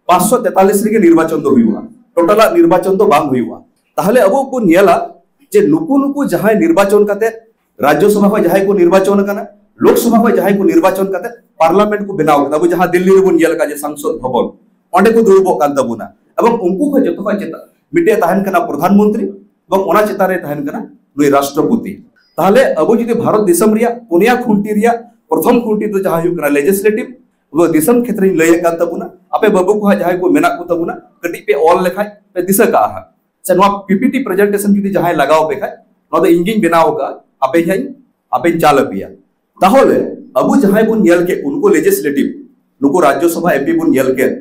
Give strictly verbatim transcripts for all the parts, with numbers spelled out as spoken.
ᱯᱟᱸᱪᱥᱚ ᱛᱮᱛᱟᱞᱤᱥ ᱨᱮᱜᱮ ᱱᱤᱨᱵᱟᱪᱚᱱ ᱫᱚ ᱦᱩᱭᱩᱜᱼᱟ, ᱴᱳᱴᱟᱞᱟᱜ ᱱᱤᱨᱵᱟᱪᱚᱱ ᱫᱚ ᱵᱟᱝ ᱦᱩᱭᱩᱜᱼᱟ᱾ ᱛᱟᱦᱚᱞᱮ ᱟᱵᱚ ᱵᱚᱱ ᱧᱮᱞᱟ ᱡᱮ ᱱᱩᱠᱩ ᱱᱩᱠᱩ ᱡᱟᱦᱟᱸᱭ ᱱᱤᱨᱵᱟᱪᱚᱱ ᱠᱟᱛᱮ, ᱨᱟᱡᱽᱡᱚᱥᱚᱵᱷᱟ ᱠᱷᱚᱱ ᱡᱟᱦᱟᱸᱭ ᱠᱚ ᱱᱤᱨᱵᱟᱪᱚᱱ ᱟᱠᱟᱱᱟ, ᱞᱳᱠᱥᱚᱵᱷᱟ ᱠᱷᱚᱱ ᱡᱟᱦᱟᱸᱭ ᱠᱚ ᱱᱤᱨᱵᱟᱪᱚᱱ ᱠᱟᱛᱮ ᱯᱟᱨᱞᱟᱢᱮᱱᱴ ᱠᱚ ᱵᱮᱱᱟᱣ ᱠᱮᱫᱟ, ᱟᱵᱚ ᱡᱟᱦᱟᱸ ᱫᱤᱞᱞᱤ ᱨᱮᱵᱚᱱ ᱧᱮᱞ ᱟᱠᱟᱫ ᱡᱮ ᱥᱟᱝᱥᱚᱫ ᱵᱷᱚᱵᱚᱱ, ᱚᱸᱰᱮ ᱠᱚ ᱫᱩᱲᱩᱵᱚᱜ ᱠᱟᱱ ᱛᱟᱵᱚᱱᱟ᱾ ᱮᱵᱚᱝ ᱩᱱᱠᱩ ᱠᱷᱚᱱ ᱡᱚᱛᱚ ᱠᱷᱚᱱ ᱪᱮᱛᱟᱱ ᱢᱤᱫᱴᱮᱡ ᱛᱟᱦᱮᱱ ᱠᱟᱱᱟ ᱯᱨᱚᱫᱷᱟᱱ ᱢᱚᱱᱛᱨᱤ, ᱮᱵᱚᱝ ᱚᱱᱟ ᱪᱮᱛᱟᱱ ᱨᱮ ᱛᱟᱦᱮᱱ ᱠᱟᱱᱟ ᱱᱩᱭ ᱨᱟᱥᱴᱨᱚᱯᱚᱛᱤ᱾ ᱛᱟᱦᱚᱞᱮ ᱟᱵᱚ ᱡᱩᱫᱤ ᱵᱷᱟᱨᱚᱛ ᱫᱤᱥᱚᱢ ᱨᱮᱭᱟᱜ ᱯᱩᱱᱭᱟ ᱠᱷᱩᱱᱴᱤ ᱨᱮᱭᱟᱜ ᱯᱨᱚᱛᱷᱚᱢ ᱠᱷᱩᱱᱴᱤ ᱫᱚ ᱡᱟᱦᱟᱸ ᱦᱩᱭᱩᱜ ᱠᱟᱱᱟ ᱞᱮᱡᱤᱥᱞᱮᱴᱤᱵᱷ, ᱟᱵᱚ ᱫᱤᱥᱚᱢ ᱠᱷᱮᱛᱨᱮᱧ ᱞᱟᱹᱭᱮᱫ ᱠᱟᱱ ᱛᱟᱵᱚᱱᱟ, ᱟᱯᱮ ᱵᱟᱹᱵᱩ ᱠᱚ ᱦᱟᱸᱜ ᱡᱟᱦᱟᱸᱭ ᱠᱚ ᱢᱮᱱᱟᱜ ᱠᱚ ᱛᱟᱵᱚᱱᱟ, ᱠᱟᱹᱴᱤᱡ ᱯᱮ ᱚᱞ ᱞᱮᱠᱷᱟᱡ ᱯᱮ ᱫᱤᱥᱟᱹ ᱠᱟᱜᱼᱟ ᱦᱟᱸᱜ, ᱥᱮ ᱱᱚᱣᱟ ᱯᱤ ᱯᱤ ᱴᱤ ᱯᱨᱮᱡᱮᱱᱴᱮᱥᱚᱱ ᱡᱩᱫᱤ ᱡᱟᱦᱟᱸᱭ ᱞᱟᱜᱟᱣ ᱯᱮ ᱠᱷᱟᱡ, ᱱᱚᱣᱟ ᱫᱚ ᱤᱧ ᱜᱤᱧ ᱵᱮᱱᱟᱣ ᱟᱠᱟᱫᱼᱟ, ᱟᱯᱮ ᱦᱟᱸᱜ ᱟᱯᱮᱧ ᱪᱟᱞ ᱟᱯᱮᱭᱟ᱾ ᱛᱟᱦᱚᱞᱮ ᱟᱵᱚ ᱡᱟᱦᱟᱸᱭ ᱵᱚᱱ ᱧᱮᱞ ᱠᱮᱫ ᱠᱚ, ᱱᱩᱠᱩ ᱞᱮᱡᱤᱥᱞᱮᱴᱤᱵᱷ, ᱱᱩᱠᱩ ᱨᱟᱡᱽᱡᱚᱥᱚᱵᱷᱟ ᱮᱢ ᱯᱤ ᱵᱚᱱ ᱧᱮᱞ ᱠᱮᱫ,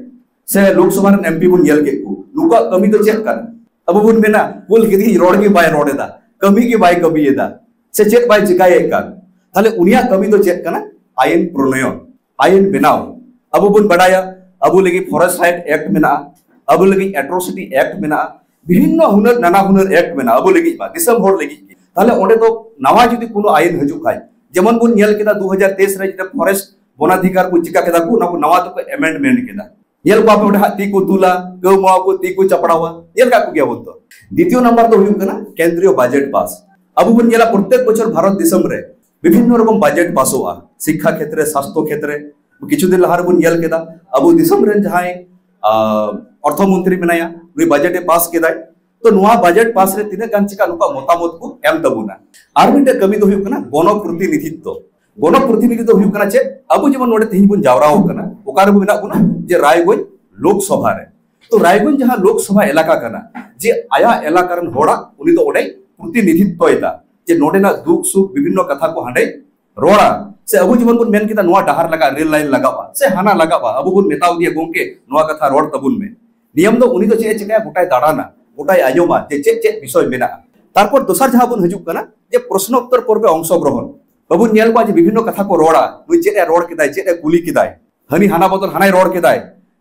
ᱥᱮ ᱞᱳᱠᱥᱚᱵᱷᱟ ᱨᱮᱱ ᱮᱢ ᱯᱤ ᱵᱚᱱ ᱧᱮᱞ ᱠᱮᱫ ᱠᱚ, ᱱᱩᱠᱩᱣᱟᱜ ᱠᱟᱹᱢᱤ ᱫᱚ ᱪᱮᱫ ᱠᱟᱱᱟ? ᱟᱵᱚ ᱵᱚᱱ ᱢᱮᱱᱟ, "ᱠᱩᱞ ᱠᱮᱫᱮᱭᱟᱹᱧ, ᱨᱚᱲ ᱜᱮ ᱵᱟᱭ ᱨᱚᱲ ᱮᱫᱟ, ᱠᱟᱹᱢᱤ ᱜᱮ ᱵᱟᱭ ᱠᱟᱹᱢᱤᱭᱮᱫᱟ, ᱥᱮ ᱪᱮᱫ ᱵᱟᱭ ᱪᱮᱠᱟᱭᱮᱫ ᱠᱟᱱ?" ᱛᱟᱦᱚᱞᱮ ᱩᱱᱤᱭᱟᱜ ᱠᱟᱹᱢᱤ ᱫᱚ ᱪᱮᱫ ᱠᱟᱱᱟ? ᱟᱭᱤᱱ ᱯᱨᱚᱱᱚᱭᱚᱱ, ᱟᱭᱤᱱ ᱵᱮᱱᱟᱣ᱾ ᱟᱵᱚ ᱵᱚᱱ ᱵᱟᱰᱟᱭᱟ, ᱟᱵᱚ ᱞᱟᱹᱜᱤᱫ ᱯᱷᱚᱨᱮᱥᱴ ᱨᱟᱭᱤᱴ ᱮᱠᱴ ᱢᱮᱱᱟᱜᱼᱟ, ᱟᱵᱚ ᱞᱟᱹᱜᱤᱫ ᱮᱴᱨᱚᱥᱤᱴᱤ ᱮᱠᱴ ᱢᱮᱱᱟᱜᱼᱟ, ᱵᱤᱵᱷᱤᱱᱱᱚ ᱦᱩᱱᱟᱹᱨ, ᱱᱟᱱᱟ ᱦᱩᱱᱟᱹᱨ ᱮᱠᱴ ᱢᱮᱱᱟᱜᱼᱟ ᱟᱵᱚ ᱞᱟᱹᱜᱤᱫ ᱢᱟ, ᱫᱤᱥᱚᱢ ᱦᱚᱲ ᱞᱟᱹᱜᱤᱫ ᱜᱮ᱾ ᱛᱟᱦᱚᱞᱮ ᱚᱸᱰᱮ ᱫᱚ ᱱᱟᱣᱟ ᱡᱩᱫᱤ ᱠᱳᱱᱳ ᱟᱭᱤᱱ ᱦᱤᱡᱩᱜ ᱠᱷᱟᱡ, ᱡᱮᱢᱚᱱ ᱵᱚᱱ ᱧᱮᱞ ᱠᱮᱫᱟ ᱫᱩ ᱦᱟᱡᱟᱨ ᱛᱮᱭᱤᱥ ᱨᱮ ᱡᱮᱴᱟ ᱯᱷᱚᱨᱮᱥᱴ ᱵᱚᱱᱟᱫᱷᱤᱠᱟᱨ ᱠᱚ ᱪᱤᱠᱟ ᱠᱮᱫᱟ ᱠᱚ, ᱚᱱᱟ ᱠᱚ ᱱᱟᱣᱟ ᱛᱮᱠᱚ ᱮᱢᱮᱱᱰᱢᱮᱱᱴ ᱠᱮᱫᱟ᱾ ᱧᱮᱞ ᱠᱚᱣᱟ ᱯᱮ ᱚᱸᱰᱮ ᱦᱟᱸᱜ ᱛᱤ ᱠᱚ ᱛᱩᱞᱟ, ᱠᱟᱹᱣ ᱢᱟᱣᱟ ᱠᱚ ᱛᱤ ᱠᱚ ᱪᱟᱯᱲᱟᱣᱟ, ᱧᱮᱞ ᱠᱟᱜ ᱠᱚᱜᱮᱭᱟ ᱵᱚᱱ ᱛᱚ᱾ ᱫᱤᱛᱤᱭᱚ ᱱᱟᱢᱵᱟᱨ ᱫᱚ ᱦᱩᱭᱩᱜ ᱠᱟᱱᱟ ᱠᱮᱱᱫᱨᱤᱭᱚ ᱵᱟᱡᱮᱴ ᱯᱟᱥ᱾ ᱟᱵᱚ ᱵᱚᱱ ᱧᱮᱞᱟ ᱯᱨᱚᱛᱮᱠ ᱵᱚᱪᱷᱚᱨ ᱵᱷᱟᱨᱚᱛ ᱫᱤᱥᱚᱢ ᱨᱮ ᱵᱤᱵᱷᱤᱱᱱᱚ ᱨᱚᱠᱚᱢ ᱵᱟᱡᱮᱴ ᱯᱟᱥᱚᱜᱼᱟ, ᱥᱤᱠᱠᱷᱟ ᱠᱷᱮᱛᱨᱮ, ᱥᱟᱥᱛᱷᱚ ᱠᱷᱮᱛᱨᱮ᱾ ᱠᱤᱪᱷᱩ ᱫᱤᱱ ᱞᱟᱦᱟ ᱨᱮᱵᱚᱱ ᱧᱮᱞ ᱠᱮᱫᱟ ᱟᱵᱚ ᱫᱤᱥᱚᱢ ᱨᱮᱱ ᱡᱟᱦᱟᱸᱭ, ᱟᱸ, ᱚᱨᱛᱷᱚ ᱢᱚᱱᱛᱨᱤ ᱢᱮᱱᱟᱭᱟ, ᱩᱱᱤ ᱵᱟᱡᱮᱴ ᱮ ᱯᱟᱥ ᱠᱮᱫᱟᱭ᱾ ᱛᱚ ᱱᱚᱣᱟ ᱵᱟᱡᱮᱴ ᱯᱟᱥ ᱨᱮ ᱛᱤᱱᱟᱹᱜ ᱜᱟᱱ ᱪᱮᱠᱟ ᱱᱚᱝᱠᱟ ᱢᱚᱛᱟᱢᱚᱛ ᱠᱚ ᱮᱢ ᱛᱟᱵᱚᱱᱟ᱾ ᱟᱨ ᱢᱤᱫᱴᱮᱱ ᱠᱟᱹᱢᱤ ᱫᱚ ᱦᱩᱭᱩᱜ ᱠᱟᱱᱟ ᱜᱚᱱᱚ ᱯᱨᱚᱛᱤᱱᱤᱫᱷᱤᱛᱛᱚ᱾ ᱜᱚᱱᱚ ᱯᱨᱚᱛᱤᱱᱤᱫᱷᱤ ᱫᱚ ᱦᱩᱭᱩᱜ ᱠᱟᱱᱟ ᱪᱮᱫ? ᱟᱵᱚ ᱡᱮᱢᱚᱱ ᱱᱚᱰᱮ ᱛᱮᱦᱮᱧ ᱵᱚᱱ ᱡᱟᱣᱨᱟ ᱟᱠᱟᱱᱟ, ᱚᱠᱟ ᱨᱮᱵᱚ ᱢᱮᱱᱟᱜ ᱵᱚᱱᱟ? ᱡᱮ ᱨᱟᱭᱜᱚᱸᱡᱽ ᱞᱳᱠᱥᱚᱵᱷᱟ ᱨᱮ᱾ ᱛᱚ ᱨᱟᱭᱜᱚᱸᱡᱽ ᱡᱟᱦᱟᱸ ᱞᱳᱠᱥᱚᱵᱷᱟ ᱮᱞᱟᱠᱟ ᱠᱟᱱᱟ, ᱡᱮ ᱟᱭᱟᱜ ᱮᱞᱟᱠᱟ ᱨᱮᱱ ᱦᱚᱲᱟᱜ ᱩᱱᱤ ᱫᱚ ᱚᱸᱰᱮ ᱯᱨᱚᱛᱤᱱᱤᱫᱷᱤᱛᱛᱚᱭᱮᱫᱟ, ᱡᱮ ᱱᱚᱰᱮᱱᱟᱜ ᱫᱩᱠ ᱥᱩᱠ ᱵᱤᱵᱷᱤᱱᱱᱚ ᱠᱟᱛᱷᱟ ᱠᱚ ᱦᱟᱸᱰᱮ ᱨᱚᱲᱟ᱾ ᱥᱮ ᱟᱵᱚ ᱡᱮᱢᱚᱱ ᱵᱚᱱ ᱢᱮᱱ ᱠᱮᱫᱟ, "ᱱᱚᱣᱟ ᱰᱟᱦᱟᱨ ᱞᱟᱜᱟᱜᱼᱟ, ᱨᱮᱞ ᱞᱟᱭᱤᱱ ᱞᱟᱜᱟᱜᱼᱟ", ᱥᱮ ᱦᱟᱱᱟ ᱞᱟᱜᱟᱜᱼᱟ, ᱟᱵᱚ ᱵᱚᱱ ᱢᱮᱛᱟᱣ ᱫᱮᱭᱟ, "ᱜᱚᱢᱠᱮ, ᱱᱚᱣᱟ ᱠᱟᱛᱷᱟ ᱨᱚᱲ ᱛᱟᱵᱚᱱ ᱢᱮ᱾" ᱱᱤᱭᱚᱢ ᱫᱚ ᱩᱱᱤ ᱫᱚ ᱪᱮᱫ ᱮ ᱪᱮᱠᱟᱭᱟ? ᱜᱚᱴᱟᱭ ᱫᱟᱬᱟᱱᱟ, ᱜᱚᱴᱟᱭ ᱟᱸᱡᱚᱢᱟ ᱡᱮ ᱪᱮᱫ ᱪᱮᱫ ᱵᱤᱥᱚᱭ ᱢᱮᱱᱟᱜᱼᱟ᱾ ᱛᱟᱨᱯᱚᱨ ᱫᱚᱥᱟᱨ ᱡᱟᱦᱟᱸ ᱵᱚᱱ ᱦᱤᱡᱩᱜ ᱠᱟᱱᱟ, ᱡᱮ ᱯᱨᱚᱥᱱᱚ ᱩᱛᱛᱚᱨ ᱯᱚᱨᱵᱮ ᱚᱝᱥᱚᱜᱨᱚᱦᱚᱱ᱾ ᱵᱟᱵᱚᱱ ᱧᱮᱞ ᱠᱚᱣᱟ ᱡᱮ ᱵᱤᱵᱷᱤᱱᱱᱚ ᱠᱟᱛᱷᱟ ᱠᱚ ᱨᱚᱲᱟ, ᱱᱩᱭ ᱪᱮᱫ ᱮ ᱨᱚᱲ ᱠᱮᱫᱟᱭ, ᱪᱮᱫ ᱮ ᱠᱩᱞᱤ ᱠᱮᱫᱟᱭ, ᱦᱟᱹᱱᱤ ᱦᱟᱱᱟ ᱵᱚᱫᱚᱞ ᱦᱟᱱᱟᱭ ᱨᱚᱲ ᱠᱮᱫᱟᱭ,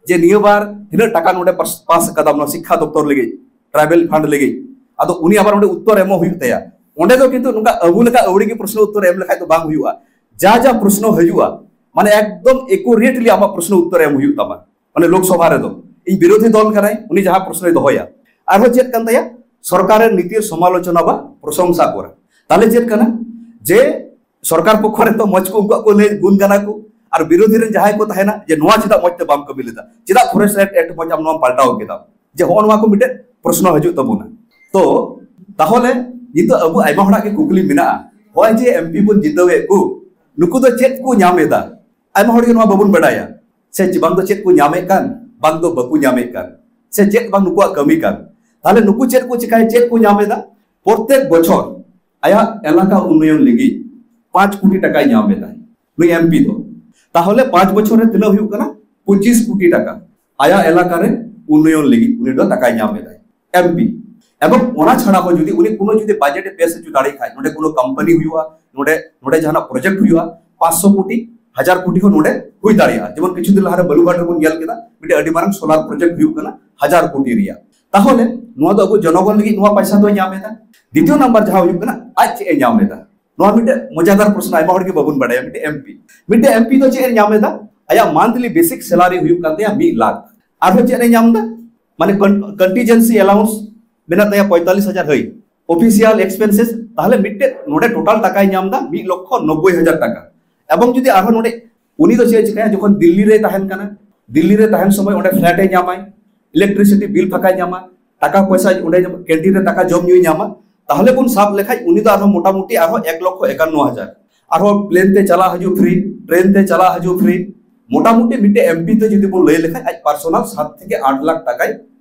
ᱡᱮ ᱱᱤᱭᱟᱹ ᱵᱟᱨ ᱛᱤᱱᱟᱹᱜ ᱴᱟᱠᱟ ᱱᱚᱰᱮ ᱯᱟᱥ, ᱯᱟᱥ ᱠᱟᱫᱟᱢ ᱱᱚᱣᱟ ᱥᱤᱠᱠᱷᱟ ᱫᱚᱯᱛᱚᱨ ᱞᱟᱹᱜᱤᱫ, ᱴᱨᱟᱭᱵᱮᱞ ᱯᱷᱟᱱᱰ ᱞᱟᱹᱜᱤᱫ᱾ ᱟᱫᱚ ᱩᱱᱤ ᱟᱵᱟᱨ ᱚᱸᱰᱮ ᱩᱛᱛᱚᱨ ᱮᱢᱚᱜ ᱦᱩᱭᱩᱜ ᱛᱟᱭᱟ᱾ ᱚᱸᱰᱮ ᱫᱚ ᱠᱤᱱᱛᱩ ᱱᱚᱝᱠᱟ ᱟᱹᱵᱩ ᱞᱮᱠᱟ ᱟᱹᱣᱲᱤ ᱜᱮ ᱯᱨᱚᱥᱱᱚ ᱩᱛᱛᱚᱨ ᱮᱢ ᱞᱮᱠᱷᱟᱡ ᱫᱚ ᱵᱟᱝ ᱦᱩᱭᱩᱜᱼᱟ᱾ ᱡᱟ ᱡᱟ ᱯᱨᱚᱥᱱᱚ ᱦᱤᱡᱩᱜᱼᱟ, ᱢᱟᱱᱮ ᱮᱠᱫᱚᱢ ᱮᱠᱩᱨᱮᱴᱞᱤ ᱟᱢᱟᱜ ᱯᱨᱚᱥᱱᱚ ᱩᱛᱛᱚᱨ ᱮᱢ ᱦᱩᱭᱩᱜ ᱛᱟᱢᱟ᱾ ᱢᱟᱱᱮ ᱞᱳᱠᱥᱚᱵᱷᱟ ᱨᱮᱫᱚ ᱤᱧ ᱵᱤᱨᱳᱫᱷᱤ ᱫᱚᱞ ᱠᱟᱱᱟᱭ, ᱩᱱᱤ ᱡᱟᱦᱟᱸ ᱯᱨᱚᱥᱱᱚᱭ ᱫᱚᱦᱚᱭᱟ, ᱟᱨᱦᱚᱸ ᱪᱮᱫ ᱠᱟᱱ ᱛᱟᱭᱟ, ᱥᱚᱨᱠᱟᱨᱮᱨ ᱱᱤᱛᱤᱨ ᱥᱚᱢᱟᱞᱳᱪᱚᱱᱟ ᱵᱟ ᱯᱨᱚᱥᱚᱝᱥᱟ ᱠᱚᱨᱟ᱾ ᱛᱟᱦᱞᱮ ᱪᱮᱫ ᱠᱟᱱᱟ ᱡᱮ ᱥᱚᱨᱠᱟᱨ ᱯᱚᱠᱷᱚ ᱨᱮ ᱛᱚ ᱢᱚᱡᱽ ᱠᱚ ᱩᱱᱠᱩᱣᱟᱜ ᱠᱚ ᱞᱟᱹᱭ ᱜᱩᱱ ᱜᱟᱱᱟ ᱠᱚ, ᱟᱨ ᱵᱤᱨᱳᱫᱷᱤ ᱨᱮᱱ ᱡᱟᱦᱟᱸᱭ ᱠᱚ ᱛᱟᱦᱮᱱᱟ ᱡᱮ ᱱᱚᱣᱟ ᱪᱮᱫᱟᱜ ᱢᱚᱡᱽ ᱛᱮ ᱵᱟᱢ ᱠᱟᱹᱢᱤ ᱞᱮᱫᱟ, ᱪᱮᱫᱟᱜ ᱯᱷᱚᱨᱮᱥᱴ ᱨᱟᱭᱤᱴ ᱮᱠᱴ ᱢᱚᱡᱽ ᱟᱢ ᱱᱚᱣᱟᱢ ᱯᱟᱞᱴᱟᱣ ᱠᱮᱫᱟ, ᱡᱮ ᱦᱚᱸᱜᱼᱚ ᱱᱚᱣᱟ ᱠᱚ ᱢᱤᱫᱴᱮᱱ ᱯᱨᱚᱥᱱᱚ ᱦᱤᱡᱩᱜ ᱛᱟᱵᱚᱱᱟ᱾ ᱛᱚ ᱛᱟᱦᱚᱞᱮ ᱱᱤᱛᱚᱜ ᱟᱵᱚ ᱟᱭᱢᱟ ᱦᱚᱲᱟᱜ ᱜᱮ ᱠᱩᱠᱞᱤ ᱢᱮᱱᱟᱜᱼᱟ, ᱦᱚᱸᱜᱼᱚᱭ ᱡᱮ ᱮᱢᱯᱤ ᱵᱚᱱ ᱡᱤᱛᱟᱹᱣᱮᱫ ᱠᱚ, ᱱᱩᱠᱩ ᱫᱚ ᱪᱮᱫ ᱠᱚ ᱧᱟᱢ ᱮᱫᱟ? ᱟᱭᱢᱟ ᱦᱚᱲ ᱜᱮ ᱱᱚᱣᱟ ᱵᱟᱵᱚᱱ ᱵᱟᱰᱟᱭᱟ, ᱥᱮ ᱪᱮ ᱵᱟᱝ ᱫᱚ ᱪᱮᱫ ᱠᱚ ᱧᱟᱢᱮᱫ ᱠᱟᱱ, ᱵᱟᱝ ᱫᱚ ᱵᱟᱠᱚ ᱧᱟᱢᱮᱫ ᱠᱟᱱ, ᱥᱮ ᱪᱮᱫ ᱵᱟᱝ ᱱᱩᱠᱩᱣᱟᱜ ᱠᱟᱹᱢᱤ ᱠᱟᱱ᱾ ᱛᱟᱦᱚᱞᱮ ᱱᱩᱠᱩ ᱪᱮᱫ ᱠᱚ ᱪᱤᱠᱟᱭᱟ, ᱪᱮᱫ ᱠᱚ ᱧᱟᱢ ᱮᱫᱟ? ᱯᱨᱚᱛᱮᱠ ᱵᱚᱪᱷᱚᱨ ᱟᱭᱟᱜ ᱮᱞᱟᱠᱟ ᱩᱱᱱᱚᱭᱚᱱ ᱞᱟᱹᱜᱤᱫ ᱯᱟᱸᱪ ᱠᱳᱴᱤ ᱴᱟᱠᱟᱭ ᱧᱟᱢ ᱮᱫᱟ ᱱᱩᱭ ᱮᱢᱯᱤ ᱫᱚ᱾ ᱛᱟᱦᱚᱞᱮ ᱯᱟᱸᱪ ᱵᱚᱪᱷᱚᱨ ᱨᱮ ᱛᱤᱱᱟᱹᱜ ᱦᱩᱭᱩᱜ ᱠᱟᱱᱟ? ᱯᱚᱸᱪᱤᱥ ᱠᱳᱴᱤ ᱴᱟᱠᱟ ᱟᱭᱟᱜ ᱮᱞᱟᱠᱟ ᱨᱮ ᱩᱱᱱᱚᱭᱚᱱ ᱞᱟᱹᱜᱤᱫ ᱩᱱᱤ ᱫᱚ ᱴᱟᱠᱟᱭ ᱧᱟᱢ ᱮᱫᱟᱭ, ᱮᱢᱯᱤ᱾ ᱮᱵᱚᱝ ᱚᱱᱟ ᱪᱷᱟᱲᱟ ᱦᱚᱸ ᱡᱩᱫᱤ ᱩᱱᱤ ᱠᱳᱱᱳ ᱡᱩᱫᱤ ᱵᱟᱡᱮᱴ ᱮ ᱯᱮᱥ ᱦᱚᱪᱚ ᱫᱟᱲᱮᱭᱟᱜ ᱠᱷᱟᱡ, ᱱᱚᱰᱮ ᱠᱳᱱᱳ ᱠᱳᱢᱯᱟᱱᱤ ᱦᱩᱭᱩᱜᱼᱟ, ᱱᱚᱰᱮ ᱱᱚᱰᱮ ᱡᱟᱦᱟᱱᱟᱜ ᱯᱨᱚᱡᱮᱠᱴ ᱦᱩᱭᱩᱜᱼᱟ, ᱯᱟᱸᱪᱥᱚ ᱠᱳᱴᱤ, ᱦᱟᱡᱟᱨ ᱠᱳᱴᱤ ᱦᱚᱸ ᱱᱚᱰᱮ ᱦᱩᱭ ᱫᱟᱲᱮᱭᱟᱜᱼᱟ᱾ ᱡᱮᱢᱚᱱ ᱠᱤᱪᱷᱩ ᱫᱤᱱ ᱞᱟᱦᱟᱨᱮ ᱵᱟᱞᱩᱜᱷᱟᱴ ᱨᱮᱵᱚᱱ ᱧᱮᱞ ᱠᱮᱫᱟ, ᱢᱤᱫᱴᱮᱱ ᱟᱹᱰᱤ ᱢᱟᱨᱟᱝ ᱥᱳᱞᱟᱨ ᱯᱨᱚᱡᱮᱠᱴ ᱦᱩᱭᱩᱜ ᱠᱟᱱᱟ ᱦᱟᱡᱟᱨ ᱠᱳᱴᱤ ᱨᱮᱭᱟᱜ᱾ ᱛᱟᱦᱚᱞᱮ ᱱᱚᱣᱟ ᱫᱚ ᱟᱵᱚ ᱡᱚᱱᱚᱜᱚᱱ ᱞᱟᱹᱜᱤᱫ ᱱᱚᱣᱟ ᱯᱚᱭᱥᱟ ᱫᱚᱭ ᱧᱟᱢ ᱮᱫᱟ᱾ ᱫᱤᱛᱤᱭᱚ ᱱᱟᱢᱵᱟᱨ ᱡᱟᱦᱟᱸ ᱦᱩᱭᱩᱜ ᱠᱟᱱᱟ, ᱟᱡ ᱪᱮᱫ ᱮ ᱧᱟᱢ ᱮᱫᱟ? ᱱᱚᱣᱟ ᱢᱤᱫᱴᱮᱱ ᱢᱚᱡᱟᱫᱟᱨ ᱯᱨᱚᱥᱱᱚ, ᱟᱭᱢᱟ ᱦᱚᱲ ᱜᱮ ᱵᱟᱵᱚᱱ ᱵᱟᱲᱟᱭᱟ᱾ ᱢᱤᱫᱴᱮᱱ ᱮᱢᱯᱤ, ᱢᱤᱫᱴᱮᱱ ᱮᱢᱯᱤ ᱫᱚ ᱪᱮᱫ ᱮ ᱧᱟᱢ ᱮᱫᱟ? ᱟᱭᱟᱜ ᱢᱟᱱᱛᱷᱞᱤ ᱵᱮᱥᱤᱠ ᱥᱮᱞᱟᱨᱤ ᱦᱩᱭᱩᱜ ᱠᱟᱱ ᱛᱟᱭᱟ ᱢᱤᱫ ᱞᱟᱠᱷ᱾ ᱟᱨᱦᱚᱸ ᱪᱮᱫ ᱮ ᱧᱟᱢ ᱮᱫᱟ? ᱢᱟᱱᱮ ᱠᱚᱱᱴᱤᱡᱮᱱᱥᱤ ᱮᱞᱟᱣᱩᱱᱥ ᱢᱮᱱᱟᱜ ᱛᱟᱭᱟ ᱯᱚᱸᱭᱛᱟᱞᱞᱤᱥ ᱦᱟᱡᱟᱨ ᱦᱟᱹᱭ, ᱚᱯᱷᱤᱥᱤᱭᱟᱞ ᱮᱠᱥᱯᱮᱱᱥᱮᱥ᱾ ᱛᱟᱦᱚᱞᱮ ᱢᱤᱫᱴᱮᱱ ᱱᱚᱰᱮ ᱴᱳᱴᱟᱞ ᱴᱟᱠᱟᱭ ᱧᱟᱢ ᱮᱫᱟ ᱢᱤᱫ ᱞᱚᱠᱷᱚ ᱱᱚᱵᱵᱳᱭ ᱦᱟᱡᱟᱨ ᱴᱟᱠᱟ᱾ ᱮᱵᱚᱝ ᱡᱩᱫᱤ ᱟᱨᱦᱚᱸ ᱱᱚᱰᱮ, ᱩᱱᱤ ᱫᱚ ᱪᱮᱫ ᱮ ᱪᱤᱠᱟᱹᱭᱟ? ᱡᱚᱠᱷᱚᱱ ᱫᱤᱞᱞᱤ ᱨᱮ ᱛᱟᱦᱮᱱ ᱠᱟᱱᱟ, ᱫᱤᱞᱞᱤ ᱨᱮ ᱛᱟᱦᱮᱱ ᱥᱚᱢᱚᱭ ᱚᱸᱰᱮ ᱯᱷᱞᱮᱴ ᱮ ᱧᱟᱢᱟᱭ, ᱤᱞᱮᱠᱴᱨᱤᱥᱤᱴᱤ ᱵᱤᱞ ᱯᱷᱟᱸᱠᱟᱭ ᱧᱟᱢᱟ, ᱴᱟᱠᱟ ᱯᱚᱭᱥᱟ ᱚᱸᱰᱮ ᱠᱮᱱᱴᱤᱱ ᱨᱮ ᱫᱟᱠᱟ ᱡᱚᱢ ᱧᱩᱭ ᱧᱟᱢᱟ᱾ ᱛᱟᱦᱚᱞᱮ ᱵᱚᱱ ᱥᱟᱵ ᱞᱮᱠᱷᱟᱡ ᱩᱱᱤ ᱫᱚ ᱟᱨᱦᱚᱸ ᱢᱚᱴᱟᱢᱩᱴᱤ ᱟᱨᱦᱚᱸ ᱮᱠ ᱞᱚᱠᱷᱚ ᱮᱠᱟᱱᱱᱚ ᱦᱟᱡᱟᱨ᱾ ᱟᱨᱦᱚᱸ ᱯᱞᱮᱱ ᱛᱮ ᱪᱟᱞᱟᱜ ᱦᱤᱡᱩᱜ ᱯᱷᱨᱤ, ᱴᱨᱮᱱ ᱛᱮ ᱪᱟᱞᱟᱜ ᱦᱤᱡᱩᱜ ᱯᱷᱨᱤ᱾ ᱢᱚᱴᱟᱢᱩᱴᱤ ᱢᱤᱫᱴᱮᱡ ᱮᱢᱯᱤ ᱛᱮ ᱡᱩᱫᱤ ᱵᱚᱱ ᱞᱟᱹᱭ ᱞᱮᱠᱷᱟᱡ ᱟᱡ ᱯᱟᱨᱥᱚᱱᱟᱞ ᱥᱟᱛ ᱛᱷᱮᱠᱮ ᱟᱴ ᱞᱟᱠᱷ ᱴᱟᱠᱟᱭ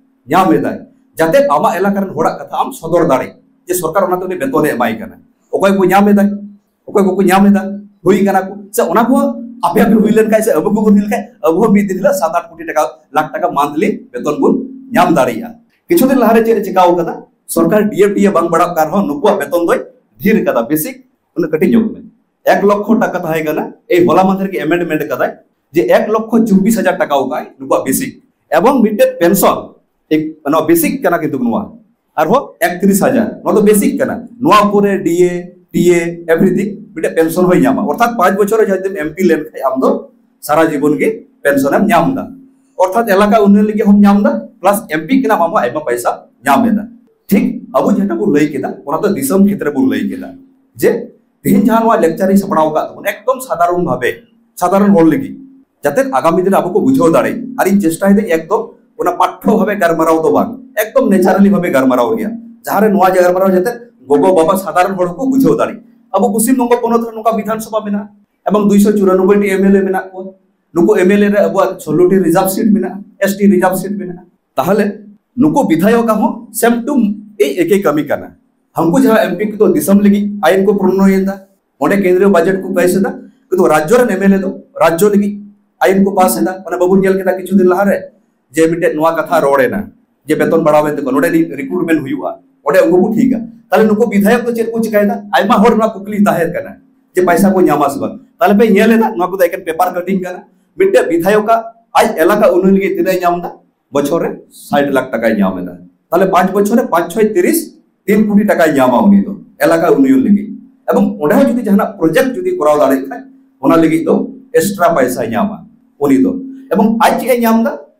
ᱧᱟᱢ ᱮᱫᱟᱭ, ᱡᱟᱛᱮ ᱟᱢᱟᱜ ᱮᱞᱟᱠᱟ ᱨᱮᱱ ᱦᱚᱲᱟᱜ ᱠᱟᱛᱷᱟ ᱟᱢ ᱥᱚᱫᱚᱨ ᱫᱟᱲᱮ, ᱡᱮ ᱥᱚᱨᱠᱟᱨ ᱚᱱᱟᱛᱮ ᱩᱱᱤ ᱵᱮᱛᱚᱱ ᱮ ᱮᱢᱟᱭ ᱠᱟᱱᱟ᱾ ᱚᱠᱚᱭ ᱠᱚ ᱧᱟᱢ ᱮᱫᱟ, ᱚᱠᱚᱭ ᱠᱚᱠᱚ ᱧᱟᱢ ᱮᱫᱟ, ᱦᱩᱭ ᱠᱟᱱᱟ ᱠᱚ, ᱥᱮ ᱚᱱᱟ ᱠᱚ ᱟᱯᱮ ᱟᱯᱮ ᱦᱩᱭ ᱞᱮᱱᱠᱷᱟᱡ ᱥᱮ ᱟᱵᱚ ᱠᱚᱵᱚᱱ ᱦᱩᱭ ᱞᱮᱱᱠᱷᱟᱡ ᱟᱵᱚ ᱦᱚᱸ ᱢᱤᱫ ᱫᱤᱱ ᱦᱤᱞᱳᱜ ᱥᱟᱛ ᱟᱴ ᱠᱳᱴᱤ ᱴᱟᱠᱟ, ᱞᱟᱠᱷ ᱴᱟᱠᱟ ᱢᱟᱱᱛᱷᱞᱤ ᱵᱮᱛᱚᱱ ᱵᱚᱱ ᱧᱟᱢ ᱫᱟᱲᱮᱭᱟᱜᱼᱟ᱾ ᱠᱤᱪᱷᱩ ᱫᱤᱱ ᱞᱟᱦᱟᱨᱮ ᱪᱮᱫ ᱮ ᱪᱤᱠᱟᱣ ᱠᱟᱫᱟ? ᱥᱚᱨᱠᱟᱨ ᱰᱤ ᱮ ᱯᱤ ᱮ ᱵᱟᱝ ᱵᱟᱲᱟᱜ ᱠᱟᱱ ᱨᱮᱦᱚᱸ ᱱᱩᱠᱩᱣᱟᱜ ᱵᱮᱛᱚᱱ ᱫᱚᱭ ᱰᱷᱮᱨ ᱠᱟᱫᱟ, ᱵᱮᱥᱤᱠ ᱩᱱᱟᱹᱜ ᱠᱟᱹᱴᱤᱡ ᱧᱚᱜ ᱢᱮ᱾ ᱮᱠ ᱞᱚᱠᱷᱚ ᱴᱟᱠᱟ ᱛᱟᱦᱮᱸ ᱠᱟᱱᱟ, ᱮᱭ ᱦᱚᱞᱟ ᱢᱟᱫᱷᱮᱨ ᱜᱮ ᱮᱢᱮᱱᱰᱢᱮᱱᱴ ᱠᱟᱫᱟᱭ ᱡᱮ ᱮᱠ ᱞᱚᱠᱷᱚ ᱪᱚᱵᱵᱤᱥ ᱦᱟᱡᱟᱨ ᱴᱟᱠᱟ ᱠᱟᱜ ᱟᱭ ᱱᱩᱠᱩᱣᱟᱜ ᱵᱮᱥᱤᱠ᱾ ᱮᱵᱚᱝ ᱢᱤᱫᱴᱮᱡ ᱯᱮᱱᱥᱚᱱ, ᱮᱠ-, ᱱᱚᱣᱟ ᱵᱮᱥᱤᱠ ᱠᱟᱱᱟ ᱠᱤᱱᱛᱩ ᱱᱚᱣᱟ, ᱟᱨᱦᱚᱸ ᱮᱠᱛᱨᱤᱥ ᱦᱟᱡᱟᱨ, ᱱᱚᱣᱟ ᱫᱚ ᱵᱮᱥᱤᱠ ᱠᱟᱱᱟ᱾ ᱱᱚᱣᱟ ᱩᱯᱚᱨᱮ ᱰᱤ ᱮ, ᱴᱤ ᱮ, ᱮᱵᱷᱨᱤᱛᱷᱤᱝ ᱢᱤᱫᱴᱮᱡ ᱯᱮᱱᱥᱚᱱ ᱦᱚᱸᱭ ᱧᱟᱢᱟ᱾ ᱚᱨᱛᱷᱟᱛ ᱯᱟᱸᱪ ᱵᱚᱪᱷᱚᱨ ᱨᱮ ᱡᱟᱦᱟᱸ ᱡᱩᱫᱤᱢ ᱮᱢ ᱯᱤ ᱞᱮᱱᱠᱷᱟᱱ ᱟᱢ ᱫᱚ ᱥᱟᱨᱟ ᱡᱤᱵᱚᱱ ᱜᱮ ᱯᱮᱱᱥᱚᱱ ᱮᱢ ᱧᱟᱢ ᱮᱫᱟ᱾ ᱚᱨᱛᱷᱟᱛ ᱮᱞᱟᱠᱟ ᱩᱱᱱᱚᱭᱚᱱ ᱞᱟᱹᱜᱤᱫ ᱦᱚᱸᱢ ᱧᱟᱢ ᱮᱫᱟ, ᱯᱞᱟᱥ ᱮᱢᱯᱤ ᱠᱟᱱᱟᱢ, ᱟᱢ ᱦᱚᱸ ᱟᱭᱢᱟ ᱯᱚᱭᱥᱟ ᱧᱟᱢ ᱮᱫᱟ᱾ ᱴᱷᱤᱠ ᱟᱵᱚ ᱡᱮᱴᱟ ᱵᱚᱱ ᱞᱟᱹᱭ ᱠᱮᱫᱟ, ᱚᱱᱟ ᱫᱚ ᱫᱤᱥᱚᱢ ᱠᱷᱮᱛᱨᱮ ᱵᱚᱱ ᱞᱟᱹᱭ ᱠᱮᱫᱟ᱾ ᱡᱮ ᱛᱮᱦᱮᱧ ᱡᱟᱦᱟᱸ ᱱᱚᱣᱟ ᱞᱮᱠᱪᱟᱨ ᱤᱧ ᱥᱟᱯᱲᱟᱣ ᱟᱠᱟᱫ ᱛᱟᱵᱚᱱ, ᱮᱠᱫᱚᱢ ᱥᱟᱫᱷᱟᱨᱚᱱ ᱵᱷᱟᱵᱮ, ᱥᱟᱫᱷᱟᱨᱚᱱ ᱦᱚᱲ ᱞᱟᱹᱜᱤᱫ, ᱡᱟᱛᱮ ᱟᱜᱟᱢᱤ ᱫᱤᱱ ᱟᱵᱚ ᱠᱚ ᱵᱩᱡᱷᱟᱹᱣ ᱫᱟᱲᱮ᱾ ᱟᱨ ᱤᱧ ᱪᱮᱥᱴᱟᱭ ᱫᱟᱹᱧ ᱮᱠᱫᱚᱢ ᱚᱱᱟ ᱯᱟᱴᱷᱚ ᱵᱷᱟᱵᱮ ᱜᱟᱞᱢᱟᱨᱟᱣ ᱫᱚ ᱵᱟᱝ, ᱮᱠᱫᱚᱢ ᱱᱮᱪᱟᱨᱟᱞᱤ ᱵᱷᱟᱵᱮ ᱜᱟᱞᱢᱟᱨᱟᱣ ᱨᱮᱭᱟᱜ, ᱡᱟᱦᱟᱸ ᱨᱮ ᱱᱚᱣᱟ ᱜᱟᱞᱢᱟᱨᱟᱣ ᱡᱟᱛᱮ ᱜᱚᱜᱚ ᱵᱟᱵᱟ ᱥᱟᱫᱷᱟᱨᱚᱱ ᱦᱚᱲ ᱠᱚ ᱵᱩᱡᱷᱟᱹᱣ ᱫᱟᱲᱮ᱾ ᱟᱵᱚ ᱯᱚᱥᱪᱤᱢ ᱵᱚᱝᱜᱚ ᱯᱚᱱᱚᱛ ᱨᱮ ᱱᱚᱝᱠᱟ ᱵᱤᱫᱷᱟᱱ ᱥᱚᱵᱷᱟ ᱢᱮᱱᱟᱜᱼᱟ ᱮᱵᱚᱝ ᱫᱩᱭᱥᱚ ᱪᱩᱨᱟᱱᱚᱵᱵᱳᱭ ᱴᱤ ᱮᱢᱮᱞᱮ ᱢᱮᱱᱟᱜ ᱠᱚᱣᱟ᱾ ᱱᱩᱠᱩ ᱮᱢᱮᱞᱮ ᱨᱮ ᱟᱵᱚᱣᱟᱜ ᱥᱳᱞᱞᱳ ᱴᱤ ᱨᱤᱡᱟᱨᱵᱷ ᱥᱤᱴ ᱢᱮᱱᱟᱜᱼᱟ, ᱮᱥ ᱴᱤ ᱨᱤᱡᱟᱨᱵᱷ ᱥᱤᱴ ᱢᱮᱱᱟᱜᱼᱟ᱾ ᱛᱟᱦᱚᱞᱮ ᱱᱩᱠᱩ ᱵᱤᱫᱷᱟᱭᱚᱠ ᱦᱚᱸ ᱥᱮᱢ ᱴᱩ ᱮᱭ ᱮᱠᱮ ᱠᱟᱹᱢᱤ ᱠᱟᱱᱟ᱾ ᱦᱟᱹᱱᱠᱩ ᱡᱟᱦᱟᱸ ᱮᱢᱯᱤ ᱠᱚᱫᱚ ᱫᱤᱥᱚᱢ ᱞᱟᱹᱜᱤᱫ ᱟᱭᱤᱱ ᱠᱚ ᱯᱨᱚᱱᱚᱭᱚᱱ ᱮᱫᱟ, ᱚᱸᱰᱮ ᱠᱮᱱᱫᱨᱤᱭᱚ ᱵᱟᱡᱮᱴ ᱠᱚ ᱯᱮᱥ ᱮᱫᱟ, ᱠᱤᱱᱛᱩ ᱨᱟᱡᱽᱡᱚ ᱨᱮᱱ ᱮᱢᱮᱞᱮ ᱫᱚ ᱨᱟᱡᱽᱡᱚ ᱞᱟᱹᱜᱤᱫ ᱟᱭᱤᱱ ᱠᱚ ᱯᱟᱥ ᱮᱫᱟ᱾ ᱚᱱᱟ ᱵᱟᱵᱚᱱ ᱧᱮᱞ ᱠᱮᱫᱟ ᱠᱤᱪᱷᱩ ᱫᱤᱱ ᱞᱟᱦᱟᱨᱮ, ᱡᱮ ᱢᱤᱫᱴᱮᱱ ᱱᱚᱣᱟ ᱠᱟᱛᱷᱟ ᱨᱚᱲ ᱮᱱᱟ ᱡᱮ ᱵᱮᱛᱚᱱ ᱵᱟᱲᱟᱣ ᱮᱱ ᱛᱟᱠᱚᱣᱟ, ᱱᱚᱰᱮ ᱨᱤᱠᱨᱩᱴᱢᱮᱱᱴ ᱦᱩᱭᱩᱜᱼᱟ, ᱚᱸᱰᱮ ᱩᱱᱠᱩ ᱠᱚ ᱴᱷᱤᱠᱟ᱾ ᱛᱟᱦᱞᱮ ᱱᱩᱠᱩ ᱵᱤᱫᱷᱟᱭᱚᱠ ᱫᱚ ᱪᱮᱫ ᱠᱚ ᱪᱤᱠᱟᱭᱮᱫᱟ? ᱟᱭᱢᱟ ᱦᱚᱲ ᱱᱚᱣᱟ ᱠᱩᱠᱞᱤ ᱛᱟᱦᱮᱸ ᱠᱟᱱᱟ ᱡᱮ ᱯᱟᱭᱥᱟ ᱠᱚ ᱧᱟᱢᱟ ᱥᱮ ᱵᱟᱝ᱾ ᱛᱟᱦᱞᱮ ᱯᱮ ᱧᱮᱞ ᱮᱫᱟ, ᱱᱚᱣᱟ ᱠᱚᱫᱚ ᱮᱠᱮᱱ ᱯᱮᱯᱟᱨ ᱠᱟᱴᱤᱝ ᱠᱟᱱᱟ᱾ ᱢᱤᱫᱴᱮᱱ ᱵᱤᱫᱷᱟᱭᱚᱠᱟᱜ ᱟᱡ ᱮᱞᱟᱠᱟ ᱩᱱᱱᱚᱭᱚᱱ ᱞᱟᱹᱜᱤᱫ ᱛᱤᱱᱟᱹᱜ ᱮ ᱧᱟᱢ ᱮᱫᱟ? ᱵᱚᱪᱷᱚᱨ ᱨᱮ ᱥᱟᱴ ᱞᱟᱠᱷ ᱴᱟᱠᱟᱭ ᱧᱟᱢ ᱮᱫᱟ᱾ ᱛᱟᱦᱞᱮ ᱯᱟᱸᱪ ᱵᱚᱪᱷᱚᱨ ᱨᱮ ᱯᱟᱸᱪ ᱪᱷᱚᱭ ᱛᱤᱨᱤᱥ, ᱛᱤᱱ ᱠᱳᱴᱤ ᱴᱟᱠᱟᱭ ᱧᱟᱢᱟ ᱩᱱᱤ ᱫᱚ ᱮᱞᱟᱠᱟ ᱩᱱᱱᱚᱭᱚᱱ ᱞᱟᱹᱜᱤᱫ᱾ ᱮᱵᱚᱝ ᱚᱸᱰᱮ ᱦᱚᱸ ᱡᱩᱫᱤ ᱡᱟᱦᱟᱱᱟᱜ ᱯᱨᱚᱡᱮᱠᱴ ᱡᱩᱫᱤ ᱠᱚᱨᱟᱣ ᱫᱟᱲᱮᱭᱟᱜ ᱠᱷᱟᱱ, ᱚᱱᱟ ᱞᱟᱹᱜᱤᱫ ᱫᱚ ᱮᱠᱥᱴᱨᱟ ᱯᱟᱭᱥᱟᱭ ᱧᱟᱢᱟ ᱩᱱᱤ ᱫᱚ᱾ ᱮᱵᱚᱝ ᱟᱡ ᱪᱮᱫ ᱮ ᱧᱟᱢ ᱮᱫᱟ?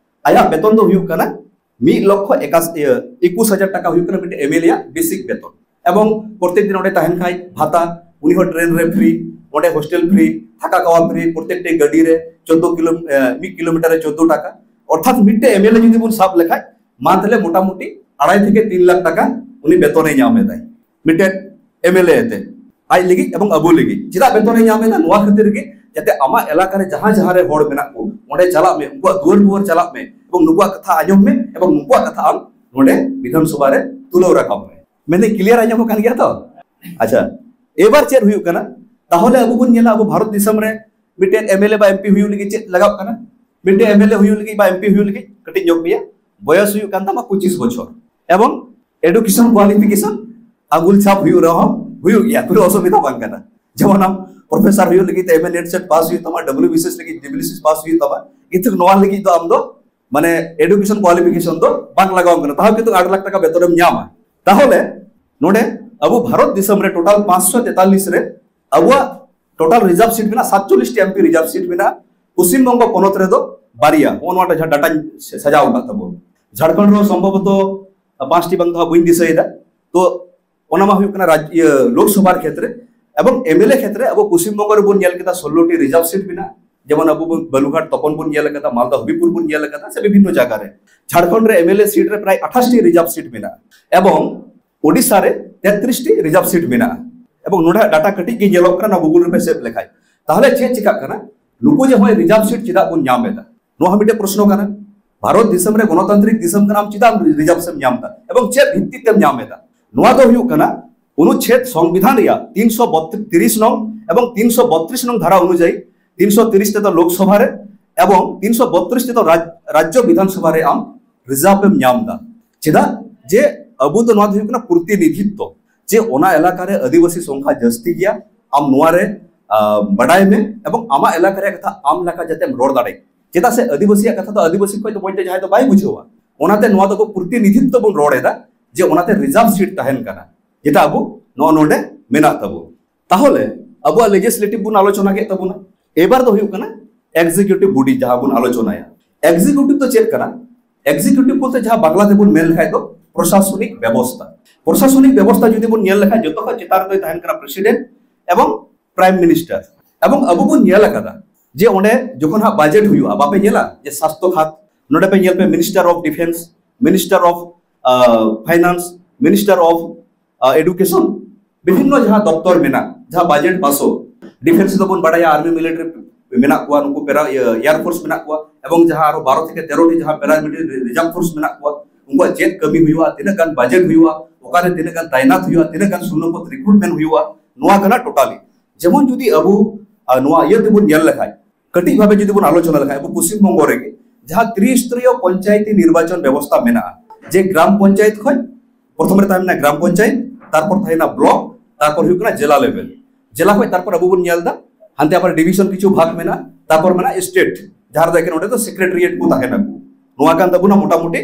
ᱟᱭᱟᱜ ᱵᱮᱛᱚᱱ ᱫᱚ ᱦᱩᱭᱩᱜ ᱠᱟᱱᱟ ᱢᱤᱫ ᱞᱚᱠᱷᱚ ᱮᱠᱟᱥᱤ, ᱤᱭᱟᱹ, ᱮᱠᱩᱥ ᱦᱟᱡᱟᱨ ᱴᱟᱠᱟ ᱦᱩᱭᱩᱜ ᱠᱟᱱᱟ ᱢᱤᱫᱴᱮᱱ ᱮᱢᱮᱞᱮᱭᱟᱜ ᱵᱮᱥᱤᱠ ᱵᱮᱛᱚᱱ᱾ ᱮᱵᱚᱝ ᱯᱨᱚᱛᱮᱠ ᱫᱤᱱ ᱚᱸᱰᱮ ᱛᱟᱦᱮᱱ ᱠᱷᱟᱡ ᱵᱷᱟᱛᱟ, ᱩᱱᱤ ᱦᱚᱸ ᱴᱨᱮᱱ ᱨᱮ ᱯᱷᱨᱤ, ᱚᱸᱰᱮ ᱦᱳᱥᱴᱮᱞ ᱯᱷᱨᱤ, ᱛᱷᱟᱠᱟ ᱠᱟᱣᱟ ᱯᱷᱨᱤ, ᱯᱨᱚᱛᱮᱠᱴᱤ ᱜᱟᱹᱰᱤ ᱨᱮ ᱪᱳᱫᱽᱫᱳ ᱠᱤᱞᱳ, ᱮ, ᱢᱤᱫ ᱠᱤᱞᱳᱢᱤᱴᱟᱨ ᱨᱮ ᱪᱳᱫᱽᱫᱳ ᱴᱟᱠᱟ᱾ ᱚᱨᱛᱷᱟᱛ ᱢᱤᱫᱴᱮᱱ ᱮᱢᱮᱞᱮ ᱡᱩᱫᱤ ᱵᱚᱱ ᱥᱟᱵ ᱞᱮᱠᱷᱟᱡ, ᱢᱟᱱᱛᱷ ᱨᱮ ᱢᱚᱴᱟᱢᱩᱴᱤ ᱟᱲᱟᱭ ᱛᱷᱮᱠᱮ ᱛᱤᱱ ᱞᱟᱠᱷ ᱴᱟᱠᱟ ᱩᱱᱤ ᱵᱮᱛᱚᱱᱮ ᱧᱟᱢ ᱮᱫᱟᱭ᱾ ᱢᱤᱫᱴᱮᱱ ᱮᱢᱮᱞᱮ ᱛᱮ ᱟᱡ ᱞᱟᱹᱜᱤᱫ ᱮᱵᱚᱝ ᱟᱵᱚ ᱞᱟᱹᱜᱤᱫ ᱪᱮᱫᱟᱜ ᱵᱮᱛᱚᱱᱮ ᱧᱟᱢ ᱮᱫᱟ? ᱱᱚᱣᱟ ᱠᱷᱟᱹᱛᱤᱨ ᱜᱮ, ᱡᱟᱛᱮ ᱟᱢᱟᱜ ᱮᱞᱟᱠᱟ ᱨᱮ ᱡᱟᱦᱟᱸ ᱡᱟᱦᱟᱸ ᱨᱮ ᱦᱚᱲ ᱢᱮᱱᱟᱜ ᱠᱚ, ᱚᱸᱰᱮ ᱪᱟᱞᱟᱜ ᱢᱮ, ᱩᱱᱠᱩᱣᱟᱜ ᱫᱩᱣᱟᱹᱨ ᱫᱩᱣᱟᱹᱨ ᱪᱟᱞᱟᱜ ᱢᱮ ᱮᱵᱚᱝ ᱱᱩᱠᱩᱣᱟᱜ ᱠᱟᱛᱷᱟ ᱟᱸᱡᱚᱢ ᱢᱮ ᱮᱵᱚᱝ ᱱᱩᱠᱩᱣᱟᱜ ᱠᱟᱛᱷᱟ ᱟᱢ ᱱᱚᱰᱮ ᱵᱤᱫᱷᱟᱱ ᱥᱚᱵᱷᱟ ᱨᱮ ᱛᱩᱞᱟᱹᱣ ᱨᱟᱠᱟᱵ ᱢᱮ᱾ ᱢᱮᱱᱫᱟᱹᱧ, ᱠᱞᱤᱭᱟᱨ ᱟᱸᱡᱚᱢᱚᱜ ᱠᱟᱱ ᱜᱮᱭᱟ ᱛᱚ? ᱟᱪᱪᱷᱟ, ᱮᱵᱟᱨ ᱪᱮᱫ ᱦᱩᱭᱩᱜ ᱠᱟᱱᱟ? ᱛᱟᱦᱚᱞᱮ ᱟᱵᱚ ᱵᱚᱱ ᱧᱮᱞᱟ, ᱟᱵᱚ ᱵᱷᱟᱨᱚᱛ ᱫᱤᱥᱚᱢ ᱨᱮ ᱢᱤᱫᱴᱮᱱ ᱮᱢᱮᱞᱮ ᱵᱟ ᱮᱢᱯᱤ ᱦᱩᱭᱩᱜ ᱞᱟᱹᱜᱤᱫ ᱪᱮᱫ ᱞᱟᱜᱟᱜ ᱠᱟᱱᱟ? ᱢᱤᱫᱴᱮᱱ ᱮᱢᱮᱞᱮ ᱦᱩᱭᱩᱜ ᱞᱟᱹᱜᱤᱫ ᱵᱟ ᱮᱢᱯᱤ ᱦᱩᱭᱩᱜ ᱞᱟᱹᱜᱤᱫ ᱠᱟᱹᱴᱤᱡ ᱧᱚᱜ ᱜᱮᱭᱟ, ᱵᱚᱭᱚᱥ ᱦᱩᱭᱩᱜ ᱠᱟᱱ ᱛᱟᱢᱟ ᱯᱚᱸᱪᱤᱥ ᱵᱚᱪᱷᱚᱨ, ᱮᱵᱚᱝ ᱮᱰᱩᱠᱮᱥᱚᱱ ᱠᱳᱣᱟᱞᱤᱯᱷᱤᱠᱮᱥᱚᱱ ᱟᱸᱜᱩᱞ ᱪᱷᱟᱯ ᱦᱩᱭᱩᱜ ᱨᱮᱦᱚᱸ ᱦᱩᱭᱩᱜ ᱜᱮᱭᱟ, ᱠᱳᱱᱳ ᱚᱥᱩᱵᱤᱫᱷᱟ ᱵᱟᱝ ᱠᱟᱱᱟ᱾ ᱡᱮᱢᱚᱱ ᱟᱢ ᱯᱨᱚᱯᱷᱮᱥᱚᱨ ᱦᱩᱭᱩᱜ ᱞᱟᱹᱜᱤᱫ ᱛᱮ ᱮᱢ ᱮ ᱱᱮᱴ ᱥᱮᱴ ᱯᱟᱥ ᱦᱩᱭᱩᱜ ᱛᱟᱢᱟ, ᱰᱟᱵᱞᱤᱭᱩ ᱵᱤ ᱥᱤ ᱮᱥ ᱞᱟᱹᱜᱤᱫ W B C S pass ᱦᱩᱭᱩᱜ ᱛᱟᱢᱟ, ᱠᱤᱱᱛᱩ ᱱᱚᱣᱟ ᱞᱟᱹᱜᱤᱫ ᱫᱚ ᱟᱢ ᱫᱚ ᱢᱟᱱᱮ ᱮᱰᱩᱠᱮᱥᱚᱱ ᱠᱳᱣᱟᱞᱤᱯᱷᱤᱠᱮᱥᱚᱱ ᱫᱚ ᱵᱟᱝ ᱞᱟᱜᱟᱣ ᱠᱟᱱᱟ, ᱛᱟᱦᱚᱸ ᱠᱤᱱᱛᱩ ᱟᱴ ᱞᱟᱠᱷ ᱴᱟᱠᱟ ᱵᱮᱛᱚᱱᱮᱢ ᱧᱟᱢᱟ᱾ ᱛᱟᱦᱚᱞᱮ ᱱᱚᱰᱮ ᱟᱵᱚ ᱵᱷᱟᱨᱚᱛ ᱫᱤᱥᱚᱢ ᱨᱮ ᱴᱳᱴᱟᱞ ᱯᱟᱸᱪᱥᱚ ᱛᱮᱛᱟᱞᱤᱥ ᱨᱮ ᱟᱵᱚᱣᱟᱜ ᱴᱳᱴᱟᱞ ᱨᱤᱡᱟᱨᱵᱷ ᱥᱤᱴ ᱢᱮᱱᱟᱜᱼᱟ, ᱥᱟᱛᱪᱚᱞᱞᱤᱥ T M P reserve seat ᱢᱮᱱᱟᱜᱼᱟ᱾ ᱯᱚᱥᱪᱤᱢ ᱵᱚᱝᱜᱚ ᱯᱚᱱᱚᱛ ᱨᱮᱫᱚ ᱵᱟᱨᱭᱟ, ᱱᱚᱜᱼᱚ ᱱᱚᱣᱟᱴᱟᱜ ᱡᱟᱦᱟᱸ ᱰᱟᱴᱟᱧ ᱥᱟᱡᱟᱣ ᱟᱠᱟᱫ ᱛᱟᱵᱚᱱ, ᱡᱷᱟᱲᱠᱷᱚᱸᱰ ᱨᱮᱦᱚᱸ ᱥᱚᱢᱵᱷᱚᱵᱚᱛᱚ ᱯᱟᱸᱪᱴᱤ ᱵᱟᱝ ᱫᱚ ᱦᱟᱸᱜ ᱵᱟᱹᱧ ᱫᱤᱥᱟᱹᱭᱮᱫᱟ᱾ ᱛᱚ ᱚᱱᱟ ᱢᱟ ᱦᱩᱭᱩᱜ ᱠᱟᱱᱟ ᱨᱟᱡᱽ-, ᱤᱭᱟᱹ, ᱞᱳᱠᱥᱚᱵᱷᱟ ᱠᱷᱮᱛᱨᱮ᱾ ᱮᱵᱚᱝ ᱮᱢᱮᱞᱮ ᱠᱷᱮᱛᱨᱮ ᱟᱵᱚ ᱯᱚᱥᱪᱤᱢ ᱵᱚᱝᱜᱚ ᱨᱮᱵᱚᱱ ᱧᱮᱞ ᱠᱮᱫᱟ, ᱥᱳᱞᱞᱳ ᱴᱤ ᱨᱤᱡᱟᱨᱵᱷ ᱥᱤᱴ ᱢᱮᱱᱟᱜᱼᱟ᱾ ᱡᱮᱢᱚᱱ ᱟᱵᱚ ᱵᱚᱱ ᱵᱟᱞᱩᱨᱜᱷᱟᱴ ᱛᱚᱯᱚᱱ ᱵᱚᱱ ᱧᱮᱞ ᱟᱠᱟᱫᱟ, ᱢᱟᱞᱫᱟ ᱦᱚᱵᱤᱯᱩᱨ ᱵᱚᱱ ᱧᱮᱞ ᱟᱠᱟᱫᱟ, ᱥᱮ ᱵᱤᱵᱷᱤᱱᱱᱚ ᱡᱟᱭᱜᱟ ᱨᱮ᱾ ᱡᱷᱟᱲᱠᱷᱚᱸᱰ ᱨᱮ ᱮᱢᱮᱞᱮ ᱥᱤᱴ ᱨᱮ ᱯᱨᱟᱭ ᱟᱴᱷᱟᱥ ᱴᱤ ᱨᱤᱡᱟᱨᱵᱷ ᱥᱤᱴ ᱢᱮᱱᱟᱜᱼᱟ᱾ ᱮᱵᱚᱝ ᱳᱰᱤᱥᱟ ᱨᱮ ᱛᱮᱛᱨᱤᱥ ᱴᱤ ᱨᱤᱡᱟᱨᱵᱷ ᱥᱤᱴ ᱢᱮᱱᱟᱜᱼᱟ᱾ ᱮᱵᱚᱝ ᱱᱚᱰᱮ ᱰᱟᱴᱟ ᱠᱟᱹᱴᱤᱡ ᱜᱮ ᱧᱮᱞᱚᱜ ᱠᱟᱱᱟ, ᱱᱚᱣᱟ ᱜᱩᱜᱩᱞ ᱨᱮᱯᱮ ᱥᱮᱵᱷ ᱞᱮᱠᱷᱟᱡ᱾ ᱛᱟᱦᱚᱞᱮ ᱪᱮᱫ ᱪᱤᱠᱟᱜ ᱠᱟᱱᱟ? ᱱᱩᱠᱩ ᱡᱮ ᱦᱚᱸᱜᱼᱚᱭ ᱨᱤᱡᱟᱨᱵᱷ ᱥᱤᱴ ᱪᱮᱫᱟᱜ ᱵᱚᱱ ᱧᱟᱢ ᱮᱫᱟ? ᱱᱚᱣᱟ ᱦᱚᱸ ᱢᱤᱫᱴᱮᱱ ᱯᱨᱚᱥᱱᱚ ᱠᱟᱱᱟ᱾ ᱵᱷᱟᱨᱚᱛ ᱫᱤᱥᱚᱢ ᱨᱮ ᱜᱚᱱᱚᱛᱟᱱᱛᱨᱤᱠ ᱫᱤᱥᱚᱢ ᱠᱟᱱᱟ, ᱟᱢ ᱪᱮᱫᱟᱜ ᱨᱤᱡᱟᱨᱵᱷ ᱥᱤᱴ ᱮᱢ ᱧᱟᱢ ᱮᱫᱟ ᱮᱵᱚᱝ ᱪᱮᱫ ᱵᱷᱤᱛᱛᱤ ᱛᱮᱢ ᱧᱟᱢ ᱮᱫᱟ? ᱱᱚᱣᱟ ᱫᱚ ᱦᱩᱭᱩᱜ ᱠᱟᱱᱟ ᱚᱱᱩᱪᱷᱮᱫ ᱥᱚᱝᱵᱤᱫᱷᱟᱱ ᱨᱮᱭᱟᱜ ᱛᱤᱱᱥᱚ ᱛᱤᱨᱤᱥ ᱱᱚᱝ ᱮᱵᱚᱝ ᱛᱤᱱᱥᱚ ᱵᱚᱛᱨᱤᱥ ᱱᱚᱝ ᱫᱷᱟᱨᱟ ᱚᱱᱩᱡᱟᱭᱤ, ᱛᱤᱱᱥᱚ ᱛᱤᱨᱤᱥ ᱛᱮᱫᱚ ᱞᱳᱠᱥᱚᱵᱷᱟ ᱨᱮ ᱮᱵᱚᱝ ᱛᱤᱱᱥᱚ ᱵᱚᱛᱨᱤᱥ ᱛᱮᱫᱚ ᱨᱟᱡᱽ-, ᱨᱟᱡᱽᱭᱚ ᱵᱤᱫᱷᱟᱱ ᱥᱚᱵᱷᱟ ᱨᱮ ᱟᱢ ᱨᱤᱡᱟᱨᱵᱷ ᱮᱢ ᱧᱟᱢ ᱮᱫᱟ᱾ ᱪᱮᱫᱟᱜ? ᱡᱮ ᱟᱵᱚ ᱫᱚ ᱱᱚᱣᱟ ᱫᱚ ᱦᱩᱭᱩᱜ ᱠᱟᱱᱟ ᱯᱨᱚᱛᱤᱱᱤᱫᱷᱤᱛᱛᱚ, ᱡᱮ ᱚᱱᱟ ᱮᱞᱟᱠᱟ ᱨᱮ ᱟᱹᱫᱤᱵᱟᱹᱥᱤ ᱥᱚᱝᱠᱷᱟ ᱡᱟᱹᱥᱛᱤ ᱜᱮᱭᱟ, ᱟᱢ ᱱᱚᱣᱟ ᱨᱮ, ᱟ, ᱵᱟᱰᱟᱭ ᱢᱮ ᱮᱵᱚᱝ ᱟᱢᱟᱜ ᱮᱞᱟᱠᱟ ᱨᱮᱭᱟᱜ ᱠᱟᱛᱷᱟ ᱟᱢ ᱞᱮᱠᱟ ᱡᱟᱛᱮᱢ ᱨᱚᱲ ᱫᱟᱲᱮ᱾ ᱪᱮᱫᱟᱜ ᱥᱮ ᱟᱹᱫᱤᱵᱟᱹᱥᱤᱭᱟᱜ ᱠᱟᱛᱷᱟ ᱫᱚ ᱟᱹᱫᱤᱵᱟᱹᱥᱤ ᱠᱷᱚᱱ ᱫᱚ ᱢᱚᱡᱽ ᱛᱮ ᱡᱟᱦᱟᱸᱭ ᱫᱚ ᱵᱟᱭ ᱵᱩᱡᱷᱟᱹᱣᱟ᱾ ᱚᱱᱟᱛᱮ ᱱᱚᱣᱟ ᱫᱚ ᱟᱵᱚ ᱯᱨᱚᱛᱤᱱᱤᱫᱷᱤᱛᱛᱚ ᱵᱚᱱ ᱨᱚᱲ ᱮᱫᱟ, ᱡᱮ ᱚᱱᱟᱛᱮ ᱨᱤᱡᱟᱨᱵᱷ ᱥᱤᱴ ᱛᱟᱦᱮᱱ ᱠᱟᱱᱟ, ᱡᱮᱴᱟ ᱟᱵᱚ ᱱᱚᱜᱼᱚ ᱱᱚᱰᱮ ᱢᱮᱱᱟᱜ ᱛᱟᱵᱚᱱ᱾ ᱛᱟᱦᱚᱞᱮ ᱟᱵᱚᱣᱟᱜ ᱞᱮᱡᱤᱥᱞᱮᱴᱤᱵᱷ ᱵᱚᱱ ᱟᱞᱳᱪᱚᱱᱟ ᱠᱮᱫ ᱛᱟᱵᱚᱱᱟ᱾ ᱮᱵᱟᱨ ᱫᱚ ᱦᱩᱭᱩᱜ ᱠᱟᱱᱟ ᱮᱠᱡᱤᱠᱤᱭᱩᱴᱤᱵᱷ ᱵᱚᱰᱤ, ᱡᱟᱦᱟᱸ ᱵᱚᱱ ᱟᱞᱳᱪᱚᱱᱟᱭᱟ᱾ ᱮᱠᱡᱤᱠᱤᱭᱩᱴᱤᱵᱷ ᱫᱚ ᱪᱮᱫ ᱠᱟᱱᱟ? ᱮᱠᱡᱤᱠᱤᱭᱩᱴᱤᱵᱷ ᱵᱚᱞᱛᱮ ᱡᱟᱦᱟᱸ ᱵᱟᱝᱞᱟ ᱛᱮᱵᱚᱱ ᱢᱮᱱ ᱞᱮᱠᱷᱟᱡ ᱫᱚ ᱯᱨᱚᱥᱟᱥᱚᱱᱤᱠ ᱵᱮᱵᱚᱥᱛᱷᱟ᱾ ᱯᱨᱚᱥᱟᱥᱚᱱᱤᱠ ᱵᱮᱵᱚᱥᱛᱷᱟ ᱡᱩᱫᱤ ᱵᱚᱱ ᱧᱮᱞ ᱞᱮᱠᱷᱟᱡ, ᱡᱚᱛᱚ ᱠᱷᱚᱱ ᱪᱮᱛᱟᱱ ᱨᱮᱫᱚᱭ ᱛᱟᱦᱮᱱ ᱠᱟᱱᱟ ᱯᱨᱮᱥᱤᱰᱮᱱᱴ ᱮᱵᱚᱝ ᱯᱨᱟᱭᱤᱢ ᱢᱤᱱᱤᱥᱴᱟᱨ᱾ ᱮᱵᱚᱝ ᱟᱵᱚ ᱵᱚᱱ ᱧᱮᱞ ᱟᱠᱟᱫᱟ ᱡᱮ ᱚᱸᱰᱮ ᱡᱚᱠᱷᱚᱱ ᱦᱟᱸᱜ ᱵᱟᱡᱮᱴ ᱦᱩᱭᱩᱜᱼᱟ, ᱵᱟᱯᱮ ᱧᱮᱞᱟ ᱡᱮ ᱥᱟᱥᱛᱷᱚ ᱠᱷᱟᱛ, ᱱᱚᱰᱮ ᱯᱮ ᱧᱮᱞ ᱯᱮ, minister of defence, minister of finance, minister of education, ᱵᱤᱵᱷᱤᱱᱱᱚ ᱡᱟᱦᱟᱸ ᱫᱚᱯᱛᱚᱨ ᱢᱮᱱᱟᱜ, ᱡᱟᱦᱟᱸ ᱵᱟᱡᱮᱴ ᱯᱟᱥᱚᱜ, ᱰᱤᱯᱷᱮᱱᱥ ᱫᱚᱵᱚᱱ ᱵᱟᱲᱟᱭᱟ, ᱟᱨᱢᱤ, ᱢᱤᱞᱤᱴᱟᱨᱤ ᱢᱮᱱᱟᱜ ᱠᱚᱣᱟ, ᱱᱩᱠᱩ ᱯᱮᱨᱟ, ᱤᱭᱟᱹ, ᱮᱭᱟᱨ ᱯᱷᱳᱨᱥ ᱢᱮᱱᱟᱜ ᱠᱚᱣᱟ, ᱮᱵᱚᱝ ᱡᱟᱦᱟᱸ ᱟᱨᱚ ᱵᱟᱨᱚ ᱛᱷᱮᱠᱮ ᱛᱮᱨᱚ ᱴᱤ ᱡᱟᱦᱟᱸ ᱯᱮᱨᱟ ᱢᱤᱞᱤᱴᱟᱨᱤ ᱨᱤᱡᱟᱨᱵᱷ ᱯᱷᱳᱨᱥ ᱢᱮᱱᱟᱜ ᱠᱚᱣᱟ, ᱩᱱᱠᱩᱣᱟᱜ ᱪᱮᱫ ᱠᱟᱹᱢᱤ ᱦᱩᱭᱩᱜᱼᱟ, ᱛᱤᱱᱟᱹᱜ ᱜᱟᱱ ᱵᱟᱡᱮᱴ ᱦᱩᱭᱩᱜᱼᱟ, ᱚᱠᱟᱨᱮ ᱛᱤᱱᱟᱹᱜ ᱜᱟᱱ ᱛᱟᱭᱱᱟᱛ ᱦᱩᱭᱩᱜᱼᱟ, ᱛᱤᱱᱟᱹᱜ ᱜᱟᱱ ᱥᱩᱨᱱᱚ ᱯᱚᱫᱽ ᱨᱤᱠᱨᱩᱴᱢᱮᱱᱴ ᱦᱩᱭᱩᱜᱼᱟ, ᱱᱚᱣᱟ ᱠᱟᱱᱟ ᱴᱳᱴᱟᱞᱤ᱾ ᱡᱮᱢᱚᱱ ᱡᱩᱫᱤ ᱟᱵᱚ, ᱟ, ᱱᱚᱣᱟ ᱤᱭᱟᱹ ᱛᱮᱵᱚᱱ ᱧᱮᱞ ᱞᱮᱠᱷᱟᱡ, ᱠᱟᱹᱴᱤᱡ ᱵᱷᱟᱵᱮ ᱡᱩᱫᱤ ᱵᱚᱱ ᱟᱞᱳᱪᱚᱱᱟ ᱞᱮᱠᱷᱟᱡ, ᱟᱵᱚ ᱯᱚᱥᱪᱤᱢ ᱵᱚᱝᱜᱚ ᱨᱮᱜᱮ ᱡᱟᱦᱟᱸ ᱛᱨᱤᱥᱛᱨᱤᱭᱚ ᱯᱚᱧᱪᱟᱭᱮᱛᱤ ᱱᱤᱨᱵᱟᱪᱚᱱ ᱵᱮᱵᱚᱥᱛᱷᱟ ᱢᱮᱱᱟᱜᱼᱟ, ᱡᱮ ᱜᱨᱟᱢ ᱯᱚᱧᱪᱟᱭᱮᱛ ᱠᱷᱚᱱ ᱯᱨᱚᱛᱷᱚᱢ ᱨᱮ ᱛᱟᱦᱮᱱᱟ ᱜᱨᱟᱢ ᱯᱚᱧᱪᱟᱭᱮᱛ, ᱛᱟᱨᱯᱚᱨ ᱛᱟᱦᱮᱱᱟ ᱵᱞᱚᱠ, ᱛᱟᱨᱯᱚᱨ ᱦᱩᱭᱩᱜ ᱠᱟᱱᱟ ᱡᱮᱞᱟ ᱞᱮᱵᱮᱞ᱾ ᱡᱮᱞᱟ ᱠᱷᱚᱱ ᱛᱟᱨᱯᱚᱨ ᱟᱵᱚ ᱵᱚᱱ ᱧᱮᱞ ᱮᱫᱟ, ᱦᱟᱱᱛᱮ ᱟᱵᱟᱨ ᱰᱤᱵᱷᱤᱡᱚᱱ ᱠᱤᱪᱷᱩ ᱵᱷᱟᱜᱽ ᱢᱮᱱᱟᱜᱼᱟ, ᱛᱟᱨᱯᱚᱨ ᱢᱮᱱᱟᱜᱼᱟ ᱥᱴᱮᱴ, ᱡᱟᱦᱟᱸ ᱨᱮᱫᱚ ᱮᱠᱮᱱ ᱚᱸᱰᱮ ᱫᱚ ᱥᱮᱠᱨᱮᱴᱟᱨᱤᱭᱮᱴ ᱠᱚ ᱛᱟᱦᱮᱱᱟ᱾ ᱱᱚᱣᱟ ᱠᱟᱱ ᱛᱟᱵᱚᱱᱟ ᱢᱚᱴᱟᱢᱩᱴᱤ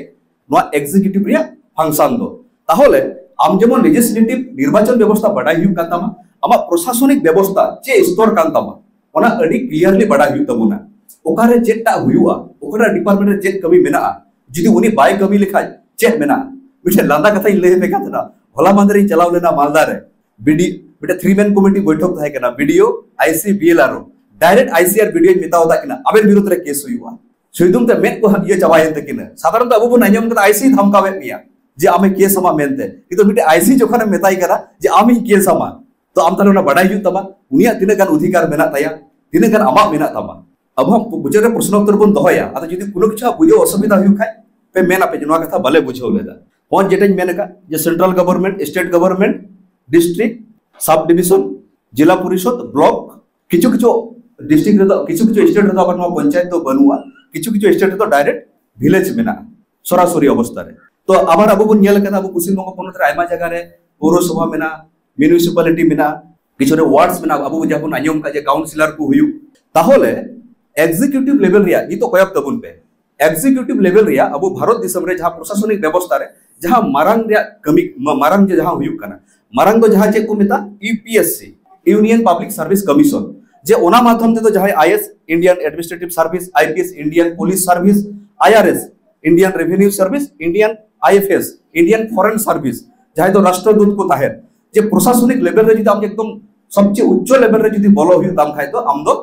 ᱱᱚᱣᱟ ᱮᱠᱡᱤᱠᱤᱭᱩᱴᱤᱵᱷ ᱨᱮᱭᱟᱜ ᱯᱷᱟᱝᱥᱚᱱ ᱫᱚ᱾ ᱛᱟᱦᱚᱞᱮ ᱟᱢ ᱡᱮᱢᱚᱱ ᱞᱮᱡᱤᱥᱞᱮᱴᱤᱵᱷ ᱱᱤᱨᱵᱟᱪᱚᱱ ᱵᱮᱵᱚᱥᱛᱷᱟ ᱵᱟᱰᱟᱭ ᱦᱩᱭᱩᱜ ᱠᱟᱱ ᱛᱟᱢᱟ, ᱟᱢᱟᱜ ᱯᱨᱚᱥᱟᱥᱚᱱᱤᱠ ᱵᱮᱵᱚᱥᱛᱷᱟ ᱪᱮᱫ ᱥᱛᱚᱨ ᱠᱟᱱ ᱛᱟᱢᱟ, ᱚᱱᱟ ᱟᱹᱰᱤ ᱠᱞᱤᱭᱟᱨᱞᱤ ᱵᱟᱰᱟᱭ ᱦᱩᱭᱩᱜ ᱛᱟᱵᱚᱱᱟ᱾ ᱚᱠᱟᱨᱮ ᱪᱮᱫ ᱴᱟᱜ ᱦᱩᱭᱩᱜᱼᱟ, ᱚᱠᱟᱴᱟᱜ ᱰᱤᱯᱟᱨᱴᱢᱮᱱᱴ ᱨᱮ ᱪᱮᱫ ᱠᱟᱹᱢᱤ ᱢᱮᱱᱟᱜᱼᱟ, ᱡᱩᱫᱤ ᱩᱱᱤ ᱵᱟᱭ ᱠᱟᱹᱢᱤ ᱞᱮᱠᱷᱟᱡ ᱪᱮᱫ ᱢᱮᱱᱟᱜᱼᱟ? ᱢᱤᱫᱴᱮᱱ ᱞᱟᱸᱫᱟ ᱠᱟᱛᱷᱟᱧ ᱞᱟᱹᱭ ᱟᱯᱮ ᱠᱟᱱ ᱛᱟᱦᱮᱱᱟ᱾ ᱦᱚᱞᱟ ᱢᱟᱦᱫᱮᱨ ᱤᱧ ᱪᱟᱞᱟᱣ ᱞᱮᱱᱟ ᱢᱟᱞᱫᱟ ᱨᱮ, ᱵᱤᱰᱤ ᱢᱤᱫᱴᱮᱱ ᱛᱷᱨᱤ ᱢᱮᱱ ᱠᱚᱢᱤᱴᱤ ᱵᱚᱭᱴᱷᱚᱠ ᱛᱟᱦᱮᱸ ᱠᱟᱱᱟ, ᱵᱤᱰᱤᱳ, ᱟᱭᱥᱤ, ᱵᱤᱮᱞᱟᱨᱳ, ᱰᱟᱭᱨᱮᱠᱴ ᱟᱭᱥᱤ ᱟᱨ ᱵᱤᱰᱤᱳᱧ ᱢᱮᱛᱟᱣ ᱟᱠᱟᱫ ᱠᱤᱱᱟ, ᱟᱵᱮᱱ ᱵᱤᱨᱩᱫᱷ ᱨᱮ ᱠᱮᱥ ᱦᱩᱭᱩᱜᱼᱟ᱾ ᱥᱩᱭᱫᱩᱢ ᱛᱮ ᱢᱮᱫ ᱠᱚ ᱤᱭᱟᱹ ᱪᱟᱵᱟᱭᱮᱱ ᱛᱟᱹᱠᱤᱱᱟ᱾ ᱥᱟᱫᱷᱟᱨᱚᱱᱛᱚ ᱟᱵᱚ ᱵᱚᱱ ᱟᱸᱡᱚᱢ ᱠᱟᱫᱟ ᱟᱭᱥᱤ ᱫᱷᱟᱢᱠᱟᱣᱮᱫ ᱢᱮᱭᱟ ᱡᱮ ᱟᱢᱮ ᱠᱮᱥ ᱟᱢᱟ ᱢᱮᱱᱛᱮ, ᱠᱤᱱᱛᱩ ᱢᱤᱫᱴᱮᱱ ᱟᱭᱥᱤ ᱡᱚᱠᱷᱚᱱᱮᱢ ᱢᱮᱛᱟᱭ ᱠᱟᱱᱟ ᱡᱮ ᱟᱢᱤᱧ ᱠᱮᱥ ᱟᱢᱟ, ᱛᱚ ᱟᱢ ᱛᱟᱦᱞᱮ ᱚᱱᱟ ᱵᱟᱰᱟᱭ ᱦᱩᱭᱩᱜ ᱛᱟᱢᱟ ᱩᱱᱤᱭᱟᱜ ᱛᱤᱱᱟᱹᱜ ᱜᱟᱱ ᱚᱫᱷᱤᱠᱟᱨ ᱢᱮᱱᱟᱜ ᱛᱟᱭᱟ, ᱛᱤᱱᱟᱹᱜ ᱜᱟᱱ ᱟᱢᱟᱜ ᱢᱮᱱᱟᱜ ᱛᱟᱢᱟ᱾ ᱟᱵᱚ ᱦᱚᱸ ᱢᱩᱪᱟᱹᱫ ᱨᱮ ᱯᱨᱚᱥᱱᱚ ᱩᱛᱛᱚᱨ ᱵᱚᱱ ᱫᱚᱦᱚᱭᱟ᱾ ᱟᱫᱚ ᱡᱩᱫᱤ ᱠᱩᱱᱳ ᱠᱤᱪᱷᱩ ᱵᱩᱡᱷᱟᱹᱣ ᱚᱥᱩᱵᱤᱫᱷᱟ ᱦᱩᱭᱩᱜ ᱠᱷᱟᱡ ᱯᱮ ᱢᱮᱱ ᱟᱯᱮ ᱡᱮ ᱱᱚᱣᱟ ᱠᱟᱛᱷᱟ ᱵᱟᱞᱮ ᱵᱩᱡᱷᱟᱹᱣ ᱞᱮᱫᱟ᱾ ᱱᱚᱜᱼᱚᱭ ᱡᱮᱴᱟᱧ ᱢᱮᱱ ᱟᱠᱟᱫ ᱡᱮ central government, state government, district, sub division, ᱡᱮᱞᱟ ᱯᱚᱨᱤᱥᱚᱫ, ᱵᱞᱚᱠ, ᱠᱤᱪᱷᱩ ᱠᱤᱪᱷᱩ ᱰᱤᱥᱴᱨᱤᱠᱴ ᱨᱮᱫᱚ, ᱠᱤᱪᱷᱩ ᱠᱤᱪᱷᱩ ᱥᱴᱮᱴ ᱨᱮᱫᱚ ᱟᱵᱟᱨ ᱱᱚᱣᱟ ᱯᱚᱧᱪᱟᱭᱮᱛ ᱫᱚ ᱵᱟᱹᱱᱩᱜᱼᱟ, ᱠᱤᱪᱷᱩ ᱠᱤᱪᱷᱩ ᱥᱴᱮᱴ ᱨᱮᱫᱚ ᱰᱟᱭᱨᱮᱠᱴ ᱵᱷᱤᱞᱮᱡᱽ ᱢᱮᱱᱟᱜᱼᱟ ᱥᱚᱨᱟᱥᱚᱨᱤ ᱚᱵᱚᱥᱛᱟ ᱨᱮ᱾ ᱛᱚ ᱟᱵᱟᱨ ᱟᱵᱚ ᱵᱚᱱ ᱧᱮᱞ ᱟᱠᱟᱫᱟ ᱟᱵᱚ ᱯᱚᱥᱪᱤᱢ ᱵᱚᱝᱜᱚ ᱯᱚᱱᱚᱛ ᱨᱮ ᱟᱭᱢᱟ ᱡᱟᱭᱜᱟ ᱨᱮ ᱯᱳᱣᱨᱚᱥᱚᱵᱷᱟ ᱢᱮᱱᱟᱜᱼᱟ, ᱢᱤᱣᱱᱤᱥᱤᱯᱟᱞᱤᱴᱤ ᱢᱮᱱᱟᱜᱼᱟ, ᱠᱤᱪᱷᱩ ᱨᱮ ᱣᱟᱨᱰᱥ ᱢᱮᱱᱟᱜᱼᱟ, ᱟᱵᱚ ᱡᱟᱦᱟᱸ ᱵᱚᱱ ᱟᱸᱡᱚᱢ ᱠᱟᱜ ᱡᱮ ᱠᱟᱣᱩᱱᱥᱤᱞᱟᱨ ᱠᱚ ᱦᱩᱭᱩᱜ᱾ ᱛᱟᱦᱚᱞᱮ ᱮᱠᱡᱤᱠᱤᱭᱩᱴᱤᱵᱷ ᱞᱮᱵᱮᱞ ᱨᱮᱭᱟᱜ ᱱᱤᱛᱚᱜ ᱠᱚᱭᱚᱜ ᱛᱟᱵᱚᱱ ᱯᱮ, ᱮᱠᱡᱤᱠᱤᱭᱩᱴᱤᱵᱷ ᱞᱮᱵᱮᱞ ᱨᱮᱭᱟᱜ ᱟᱵᱚ ᱵᱷᱟᱨᱚᱛ ᱫᱤᱥᱚᱢ ᱨᱮ ᱡᱟᱦᱟᱸ ᱯᱨᱚᱥᱟᱥᱚᱱᱤᱠ ᱵᱮᱵᱚᱥᱛᱷᱟ ᱨᱮ ᱡᱟᱦᱟᱸ ᱢᱟᱨᱟᱝ ᱨᱮᱭᱟᱜ ᱠᱟᱹᱢᱤ, ᱢᱟ-, ᱢᱟᱨᱟᱝ ᱡᱮ ᱡᱟᱦᱟᱸ ᱦᱩᱭᱩᱜ ᱠᱟᱱᱟ, ᱢᱟᱨᱟᱝ ᱫᱚ ᱡᱟᱦᱟᱸ ᱪᱮᱫ ᱠᱚ ᱢᱮᱛᱟᱜ U P S C, Union Public Service Commission, ᱡᱮ ᱚᱱᱟ ᱢᱟᱫᱽᱫᱷᱚᱢ ᱛᱮᱫᱚ ᱡᱟᱦᱟᱸᱭ I S, Indian Administrative Service, I P S, Indian Police Service, I R S, Indian Revenue Service, Indian I F S, Indian Foreign Service, ᱡᱟᱦᱟᱸᱭ ᱫᱚ ᱨᱟᱥᱴᱨᱚᱫᱩᱛ ᱠᱚ ᱛᱟᱦᱮᱸᱱ, ᱡᱮ ᱯᱨᱚᱥᱟᱥᱚᱱᱤᱠ ᱞᱮᱵᱮᱞ ᱨᱮ ᱡᱩᱫᱤ ᱟᱢ ᱮᱠᱫᱚᱢ ᱥᱚᱵᱪᱮᱭᱮ ᱩᱪᱪᱚ ᱞᱮᱵᱮᱞ ᱨᱮ ᱡᱩᱫᱤ ᱵᱚᱞᱚ ᱦᱩᱭᱩᱜ ᱛᱟᱢ ᱠᱷᱟᱡ ᱫᱚ ᱟᱢ ᱫᱚ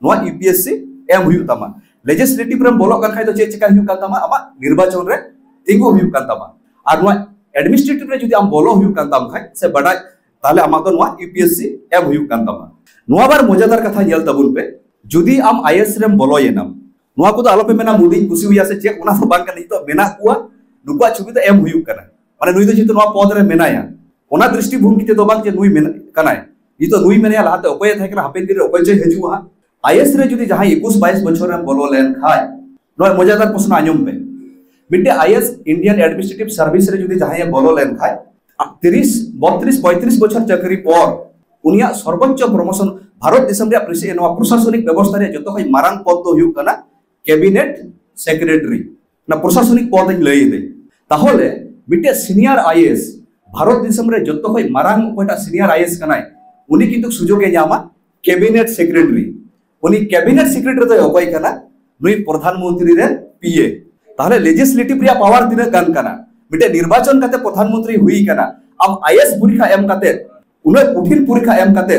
ᱱᱚᱣᱟ ᱤᱭᱩ ᱯᱤ ᱮᱥ ᱥᱤ ᱮᱢ ᱦᱩᱭᱩᱜ ᱛᱟᱢᱟ᱾ ᱞᱮᱡᱤᱥᱞᱮᱴᱤᱵᱷ ᱨᱮᱢ ᱵᱚᱞᱚᱜ ᱠᱟᱱ ᱠᱷᱟᱡ ᱫᱚ ᱪᱮᱫ ᱪᱮᱠᱟ ᱦᱩᱭᱩᱜ ᱠᱟᱱ ᱛᱟᱢᱟ? ᱟᱢᱟᱜ ᱱᱤᱨᱵᱟᱪᱚᱱ ᱨᱮ ᱛᱤᱸᱜᱩ ᱦᱩᱭᱩᱜ ᱠᱟᱱ ᱛᱟᱢᱟ᱾ ᱟᱨ ᱱᱚᱣᱟ ᱮᱰᱢᱤᱱᱤᱥᱴᱨᱮᱴᱤᱵᱷ ᱨᱮ ᱡᱩᱫᱤ ᱟᱢ ᱵᱚᱞᱚ ᱦᱩᱭᱩᱜ ᱠᱟᱱ ᱛᱟᱢ ᱠᱷᱟᱡ ᱥᱮ ᱵᱟᱰᱟᱭ, ᱛᱟᱦᱞᱮ ᱟᱢᱟᱜ ᱫᱚ ᱱᱚᱣᱟ ᱤᱭᱩ ᱯᱤ ᱮᱥ ᱥᱤ ᱮᱢ ᱦᱩᱭᱩᱜ ᱠᱟᱱ ᱛᱟᱢᱟ᱾ ᱱᱚᱣᱟ ᱵᱟᱨ ᱢᱚᱡᱟᱫᱟᱨ ᱠᱟᱛᱷᱟ ᱧᱮᱞ ᱛᱟᱵᱚᱱ ᱯᱮ, ᱡᱩᱫᱤ ᱟᱢ ᱟᱭ ᱮᱥ ᱨᱮᱢ ᱵᱚᱞᱚᱭᱮᱱᱟᱢ, ᱱᱚᱣᱟ ᱠᱚᱫᱚ ᱟᱞᱚᱯᱮ ᱢᱮᱱᱟ ᱢᱳᱫᱤᱧ ᱠᱩᱥᱤᱣᱟᱭᱟ ᱥᱮ ᱪᱮᱫ, ᱚᱱᱟ ᱫᱚ ᱵᱟᱝ ᱠᱟᱱᱟ᱾ ᱱᱤᱛᱚᱜ ᱢᱮᱱᱟᱜ ᱠᱚᱣᱟ, ᱱᱩᱠᱩᱣᱟᱜ ᱪᱷᱚᱵᱤ ᱫᱚ ᱮᱢ ᱦᱩᱭᱩᱜ ᱠᱟᱱᱟ᱾ ᱢᱟᱱᱮ ᱱᱩᱭ ᱫᱚ ᱡᱮᱦᱮᱛᱩ ᱱᱚᱣᱟ ᱯᱚᱫ ᱨᱮ ᱢᱮᱱᱟᱭᱟ, ᱚᱱᱟ ᱫᱨᱤᱥᱴᱤ ᱵᱷᱚᱝᱜᱤ ᱛᱮᱫᱚ ᱵᱟᱝ ᱡᱮ ᱱᱩᱭ ᱢᱮᱱ-, ᱠᱟᱱᱟᱭ᱾ ᱱᱤᱛᱚᱜ ᱱᱩᱭ ᱢᱮᱱᱟᱭᱟ, ᱞᱟᱦᱟᱛᱮ ᱚᱠᱚᱭᱮ ᱛᱟᱦᱮᱸ ᱠᱟᱱᱟ, ᱦᱟᱯᱮᱱ ᱫᱤᱱ ᱨᱮ ᱚᱠᱚᱭ ᱪᱚᱭ ᱦᱤᱡᱩᱜᱼᱟ ᱦᱟᱸᱜ᱾ ᱟᱭ ᱮᱥ ᱨᱮ ᱡᱩᱫᱤ ᱡᱟᱦᱟᱸᱭ ᱮᱠᱩᱥ ᱵᱟᱭᱤᱥ ᱵᱚᱪᱷᱚᱨ ᱨᱮᱢ ᱵᱚᱞᱚ ᱞᱮᱱ ᱠᱷᱟᱡ, ᱱᱚᱣᱟ ᱢᱚᱡᱟᱫᱟᱨ ᱯᱨᱚᱥᱱᱚ ᱟᱸᱡᱚᱢ ᱯᱮ, ᱢᱤᱫᱴᱮᱡ I S Indian Administrative Service ᱨᱮ ᱡᱩᱫᱤ ᱡᱟᱦᱟᱸᱭᱮ ᱵᱚᱞᱚ ᱞᱮᱱ ᱠᱷᱟᱡ, ᱛᱤᱨᱤᱥ, ᱵᱚᱛᱨᱤᱥ, ᱯᱚᱸᱭᱛᱨᱤᱥ ᱵᱚᱪᱷᱚᱨ ᱪᱟᱹᱠᱨᱤ ᱯᱚᱨ ᱩᱱᱤᱭᱟᱜ ᱥᱚᱨᱵᱚᱪᱪᱚ ᱯᱨᱚᱢᱳᱥᱚᱱ, ᱵᱷᱟᱨᱚᱛ ᱫᱤᱥᱚᱢ ᱨᱮᱭᱟᱜ ᱯᱨᱮᱥᱤ-, ᱱᱚᱣᱟ ᱯᱨᱚᱥᱟᱥᱚᱱᱤᱠ ᱵᱮᱵᱚᱥᱛᱷᱟ ᱨᱮᱭᱟᱜ ᱡᱚᱛᱚ ᱠᱷᱚᱱ ᱢᱟᱨᱟᱝ ᱯᱚᱫ ᱫᱚ ᱦᱩᱭᱩᱜ ᱠᱟᱱᱟ ᱠᱮᱵᱤᱱᱮᱴ ᱥᱮᱠᱨᱮᱴᱟᱨᱤ᱾ ᱚᱱᱟ ᱯᱨᱚᱥᱟᱥᱚᱱᱤᱠ ᱯᱚᱫ ᱤᱧ ᱞᱟᱹᱭ ᱮᱫᱟᱹᱧ᱾ ᱛᱟᱦᱚᱞᱮ ᱢᱤᱫᱴᱮᱡ ᱥᱤᱱᱤᱭᱟᱨ ᱟᱭ ᱮᱥ, ᱵᱷᱟᱨᱚᱛ ᱫᱤᱥᱚᱢ ᱨᱮ ᱡᱚᱛᱚ ᱠᱷᱚᱱ ᱢᱟᱨᱟᱝ ᱚᱠᱚᱭᱴᱟᱜ ᱥᱤᱱᱤᱭᱟᱨ ᱟᱭ ᱮᱥ ᱠᱟᱱᱟᱭ, ᱩᱱᱤ ᱠᱤᱱᱛᱩ ᱥᱩᱡᱳᱜᱽ ᱮ ᱧᱟᱢᱟ ᱠᱮᱵᱤᱱᱮᱴ ᱥᱮᱠᱨᱮᱴᱟᱨᱤ᱾ ᱩᱱᱤ ᱠᱮᱵᱤᱱᱮᱴ ᱥᱮᱠᱨᱮᱴᱟᱨᱤ ᱫᱚᱭ ᱚᱠᱚᱭ ᱠᱟᱱᱟ? ᱱᱩᱭ ᱯᱨᱚᱫᱷᱟᱱ ᱢᱚᱱᱛᱨᱤ ᱨᱮᱱ ᱯᱤ ᱮ᱾ ᱛᱟᱦᱞᱮ ᱞᱮᱡᱤᱥᱞᱮᱴᱤᱵᱷ ᱨᱮᱭᱟᱜ ᱯᱟᱣᱟᱨ ᱛᱤᱱᱟᱹᱜ ᱜᱟᱱ ᱠᱟᱱᱟ? ᱢᱤᱫᱴᱮᱱ ᱱᱤᱨᱵᱟᱪᱚᱱ ᱠᱟᱛᱮ ᱯᱨᱚᱫᱷᱟᱱ ᱢᱚᱱᱛᱨᱤ ᱦᱩᱭ ᱠᱟᱱᱟ, ᱟᱢ ᱟᱭ ᱮ ᱮᱥ ᱯᱚᱨᱤᱠᱷᱟ ᱮᱢ ᱠᱟᱛᱮ, ᱩᱱᱟᱹᱜ ᱠᱚᱴᱷᱤᱱ ᱯᱚᱨᱤᱠᱷᱟ ᱮᱢ ᱠᱟᱛᱮ,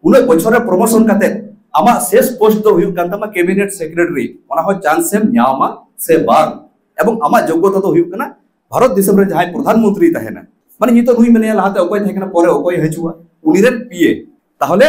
ᱩᱱᱟᱹᱜ ᱵᱚᱪᱷᱚᱨ ᱨᱮ ᱯᱨᱚᱢᱳᱥᱚᱱ ᱠᱟᱛᱮ, ᱟᱢᱟᱜ ᱥᱮᱥ ᱯᱳᱥᱴ ᱫᱚ ᱦᱩᱭᱩᱜ ᱠᱟᱱ ᱛᱟᱢᱟ ᱠᱮᱵᱤᱱᱮᱴ ᱥᱮᱠᱨᱮᱴᱟᱨᱤ᱾ ᱚᱱᱟ ᱦᱚᱸ ᱪᱟᱱᱥ ᱮᱢ ᱧᱟᱢᱟ ᱥᱮ ᱵᱟᱝ? ᱮᱵᱚᱝ ᱟᱢᱟᱜ ᱡᱳᱜᱽᱜᱚᱛᱟ ᱫᱚ ᱦᱩᱭᱩᱜ ᱠᱟᱱᱟ ᱵᱷᱟᱨᱚᱛ ᱫᱤᱥᱚᱢ ᱨᱮ ᱡᱟᱦᱟᱸᱭ ᱯᱨᱚᱫᱷᱟᱱ ᱢᱚᱱᱛᱨᱤ ᱛᱟᱦᱮᱱᱟ, ᱢᱟᱱᱮ ᱱᱤᱛᱚᱜ ᱱᱩᱭ ᱢᱮᱱᱟᱭᱟ, ᱞᱟᱦᱟᱛᱮ ᱚᱠᱚᱭ ᱛᱟᱦᱮᱸ ᱠᱟᱱᱟ, ᱯᱚᱨᱮ ᱚᱠᱚᱭ ᱦᱤᱡᱩᱜᱼᱟ, ᱩᱱᱤ ᱨᱮᱱ ᱯᱤ ᱮ᱾ ᱛᱟᱦᱚᱞᱮ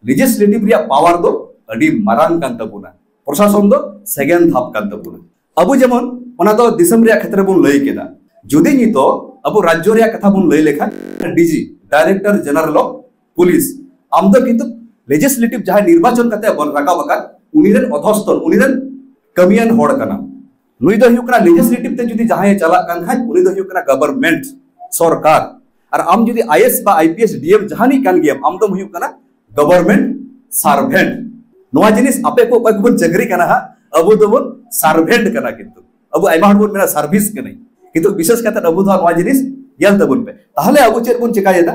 ᱞᱮᱡᱤᱥᱞᱮᱴᱤᱵᱷ ᱨᱮᱭᱟᱜ ᱯᱟᱣᱟᱨ ᱫᱚ ᱟᱹᱰᱤ ᱢᱟᱨᱟᱝ ᱠᱟᱱ ᱛᱟᱵᱚᱱᱟ, ᱯᱨᱚᱥᱟᱥᱚᱱ ᱫᱚ ᱥᱮᱠᱮᱱᱰ ᱫᱷᱟᱯ ᱠᱟᱱ ᱛᱟᱵᱚᱱᱟ᱾ ᱟᱵᱚ ᱡᱮᱢᱚᱱ ᱚᱱᱟ ᱫᱚ ᱫᱤᱥᱚᱢ ᱨᱮᱭᱟᱜ ᱠᱷᱮᱛᱨᱮ ᱵᱚᱱ ᱞᱟᱹᱭ ᱠᱮᱫᱟ, ᱡᱩᱫᱤ ᱱᱤᱛᱚᱜ ᱟᱵᱚ ᱨᱟᱡᱽᱡᱚ ᱨᱮᱭᱟᱜ ᱠᱟᱛᱷᱟ ᱵᱚᱱ ᱞᱟᱹᱭ ᱞᱮᱠᱷᱟᱱ, ᱰᱤ ᱡᱤ, ᱰᱟᱭᱨᱮᱠᱴᱚᱨ ᱡᱮᱱᱟᱨᱮᱞ ᱚᱯᱷ ᱯᱩᱞᱤᱥ, ᱟᱢ ᱫᱚ ᱠᱤᱱᱛᱩ ᱞᱮᱡᱤᱥᱞᱮᱴᱤᱵᱷ ᱡᱟᱦᱟᱸᱭ ᱱᱤᱨᱵᱟᱪᱚᱱ ᱠᱟᱛᱮ ᱵᱚᱱ ᱨᱟᱠᱟᱵ ᱟᱠᱟᱫ, ᱩᱱᱤ ᱨᱮᱱ ᱚᱫᱷᱚᱥᱛᱚᱱ, ᱩᱱᱤ ᱨᱮᱱ ᱠᱟᱹᱢᱤᱭᱟᱱ ᱦᱚᱲ ᱠᱟᱱᱟᱢ᱾ ᱱᱩᱭ ᱫᱚ ᱦᱩᱭᱩᱜ ᱠᱟᱱᱟ ᱞᱮᱡᱤᱥᱞᱮᱴᱤᱵᱷ ᱛᱮ ᱡᱩᱫᱤ ᱡᱟᱦᱟᱸᱭᱮ ᱪᱟᱞᱟᱜ ᱠᱟᱱ ᱠᱷᱟᱡ, ᱩᱱᱤ ᱫᱚ ᱦᱩᱭᱩᱜ ᱠᱟᱱᱟ ᱜᱚᱵᱷᱚᱨᱱᱢᱮᱱᱴ, ᱥᱚᱨᱠᱟᱨ᱾ ᱟᱨ ᱟᱢ ᱡᱩᱫᱤ ᱟᱭ ᱮᱥ ᱵᱟ ᱟᱭ ᱯᱤ ᱮᱥ, ᱰᱤ ᱮᱢ ᱡᱟᱦᱟᱱᱤᱡ ᱠᱟᱱ ᱜᱮᱭᱟᱢ, ᱟᱢ ᱫᱚᱢ ᱦᱩᱭᱩᱜ ᱠᱟᱱᱟ ᱜᱚᱵᱷᱚᱨᱱᱢᱮᱱᱴ ᱥᱟᱨᱵᱷᱮᱱᱴ᱾ ᱱᱚᱣᱟ ᱡᱤᱱᱤᱥ ᱟᱯᱮ ᱠᱚ ᱚᱠᱚᱭ ᱠᱚᱵᱚᱱ ᱪᱟᱹᱠᱨᱤ ᱠᱟᱱᱟ ᱦᱟᱸᱜ, ᱟᱵᱚ ᱫᱚᱵᱚᱱ ᱥᱟᱨᱵᱷᱮᱱᱴ ᱠᱟᱱᱟ, ᱠᱤᱱᱛᱩ ᱟᱵᱚ ᱟᱭᱢᱟ ᱦᱚᱲ ᱵᱚᱱ ᱢᱮᱱᱟ ᱥᱟᱨᱵᱷᱤᱥ ᱠᱟᱹᱱᱟᱹᱧ, ᱠᱤᱱᱛᱩ ᱵᱤᱥᱮᱥ ᱠᱟᱛᱮ ᱟᱵᱚ ᱫᱚ ᱦᱟᱸᱜ ᱱᱚᱣᱟ ᱡᱤᱱᱤᱥ ᱧᱮᱞ ᱛᱟᱵᱚᱱ ᱯᱮ᱾ ᱛᱟᱦᱚᱞᱮ ᱟᱵᱚ ᱪᱮᱫ ᱵᱚᱱ ᱪᱮᱠᱟᱭᱮᱫᱟ?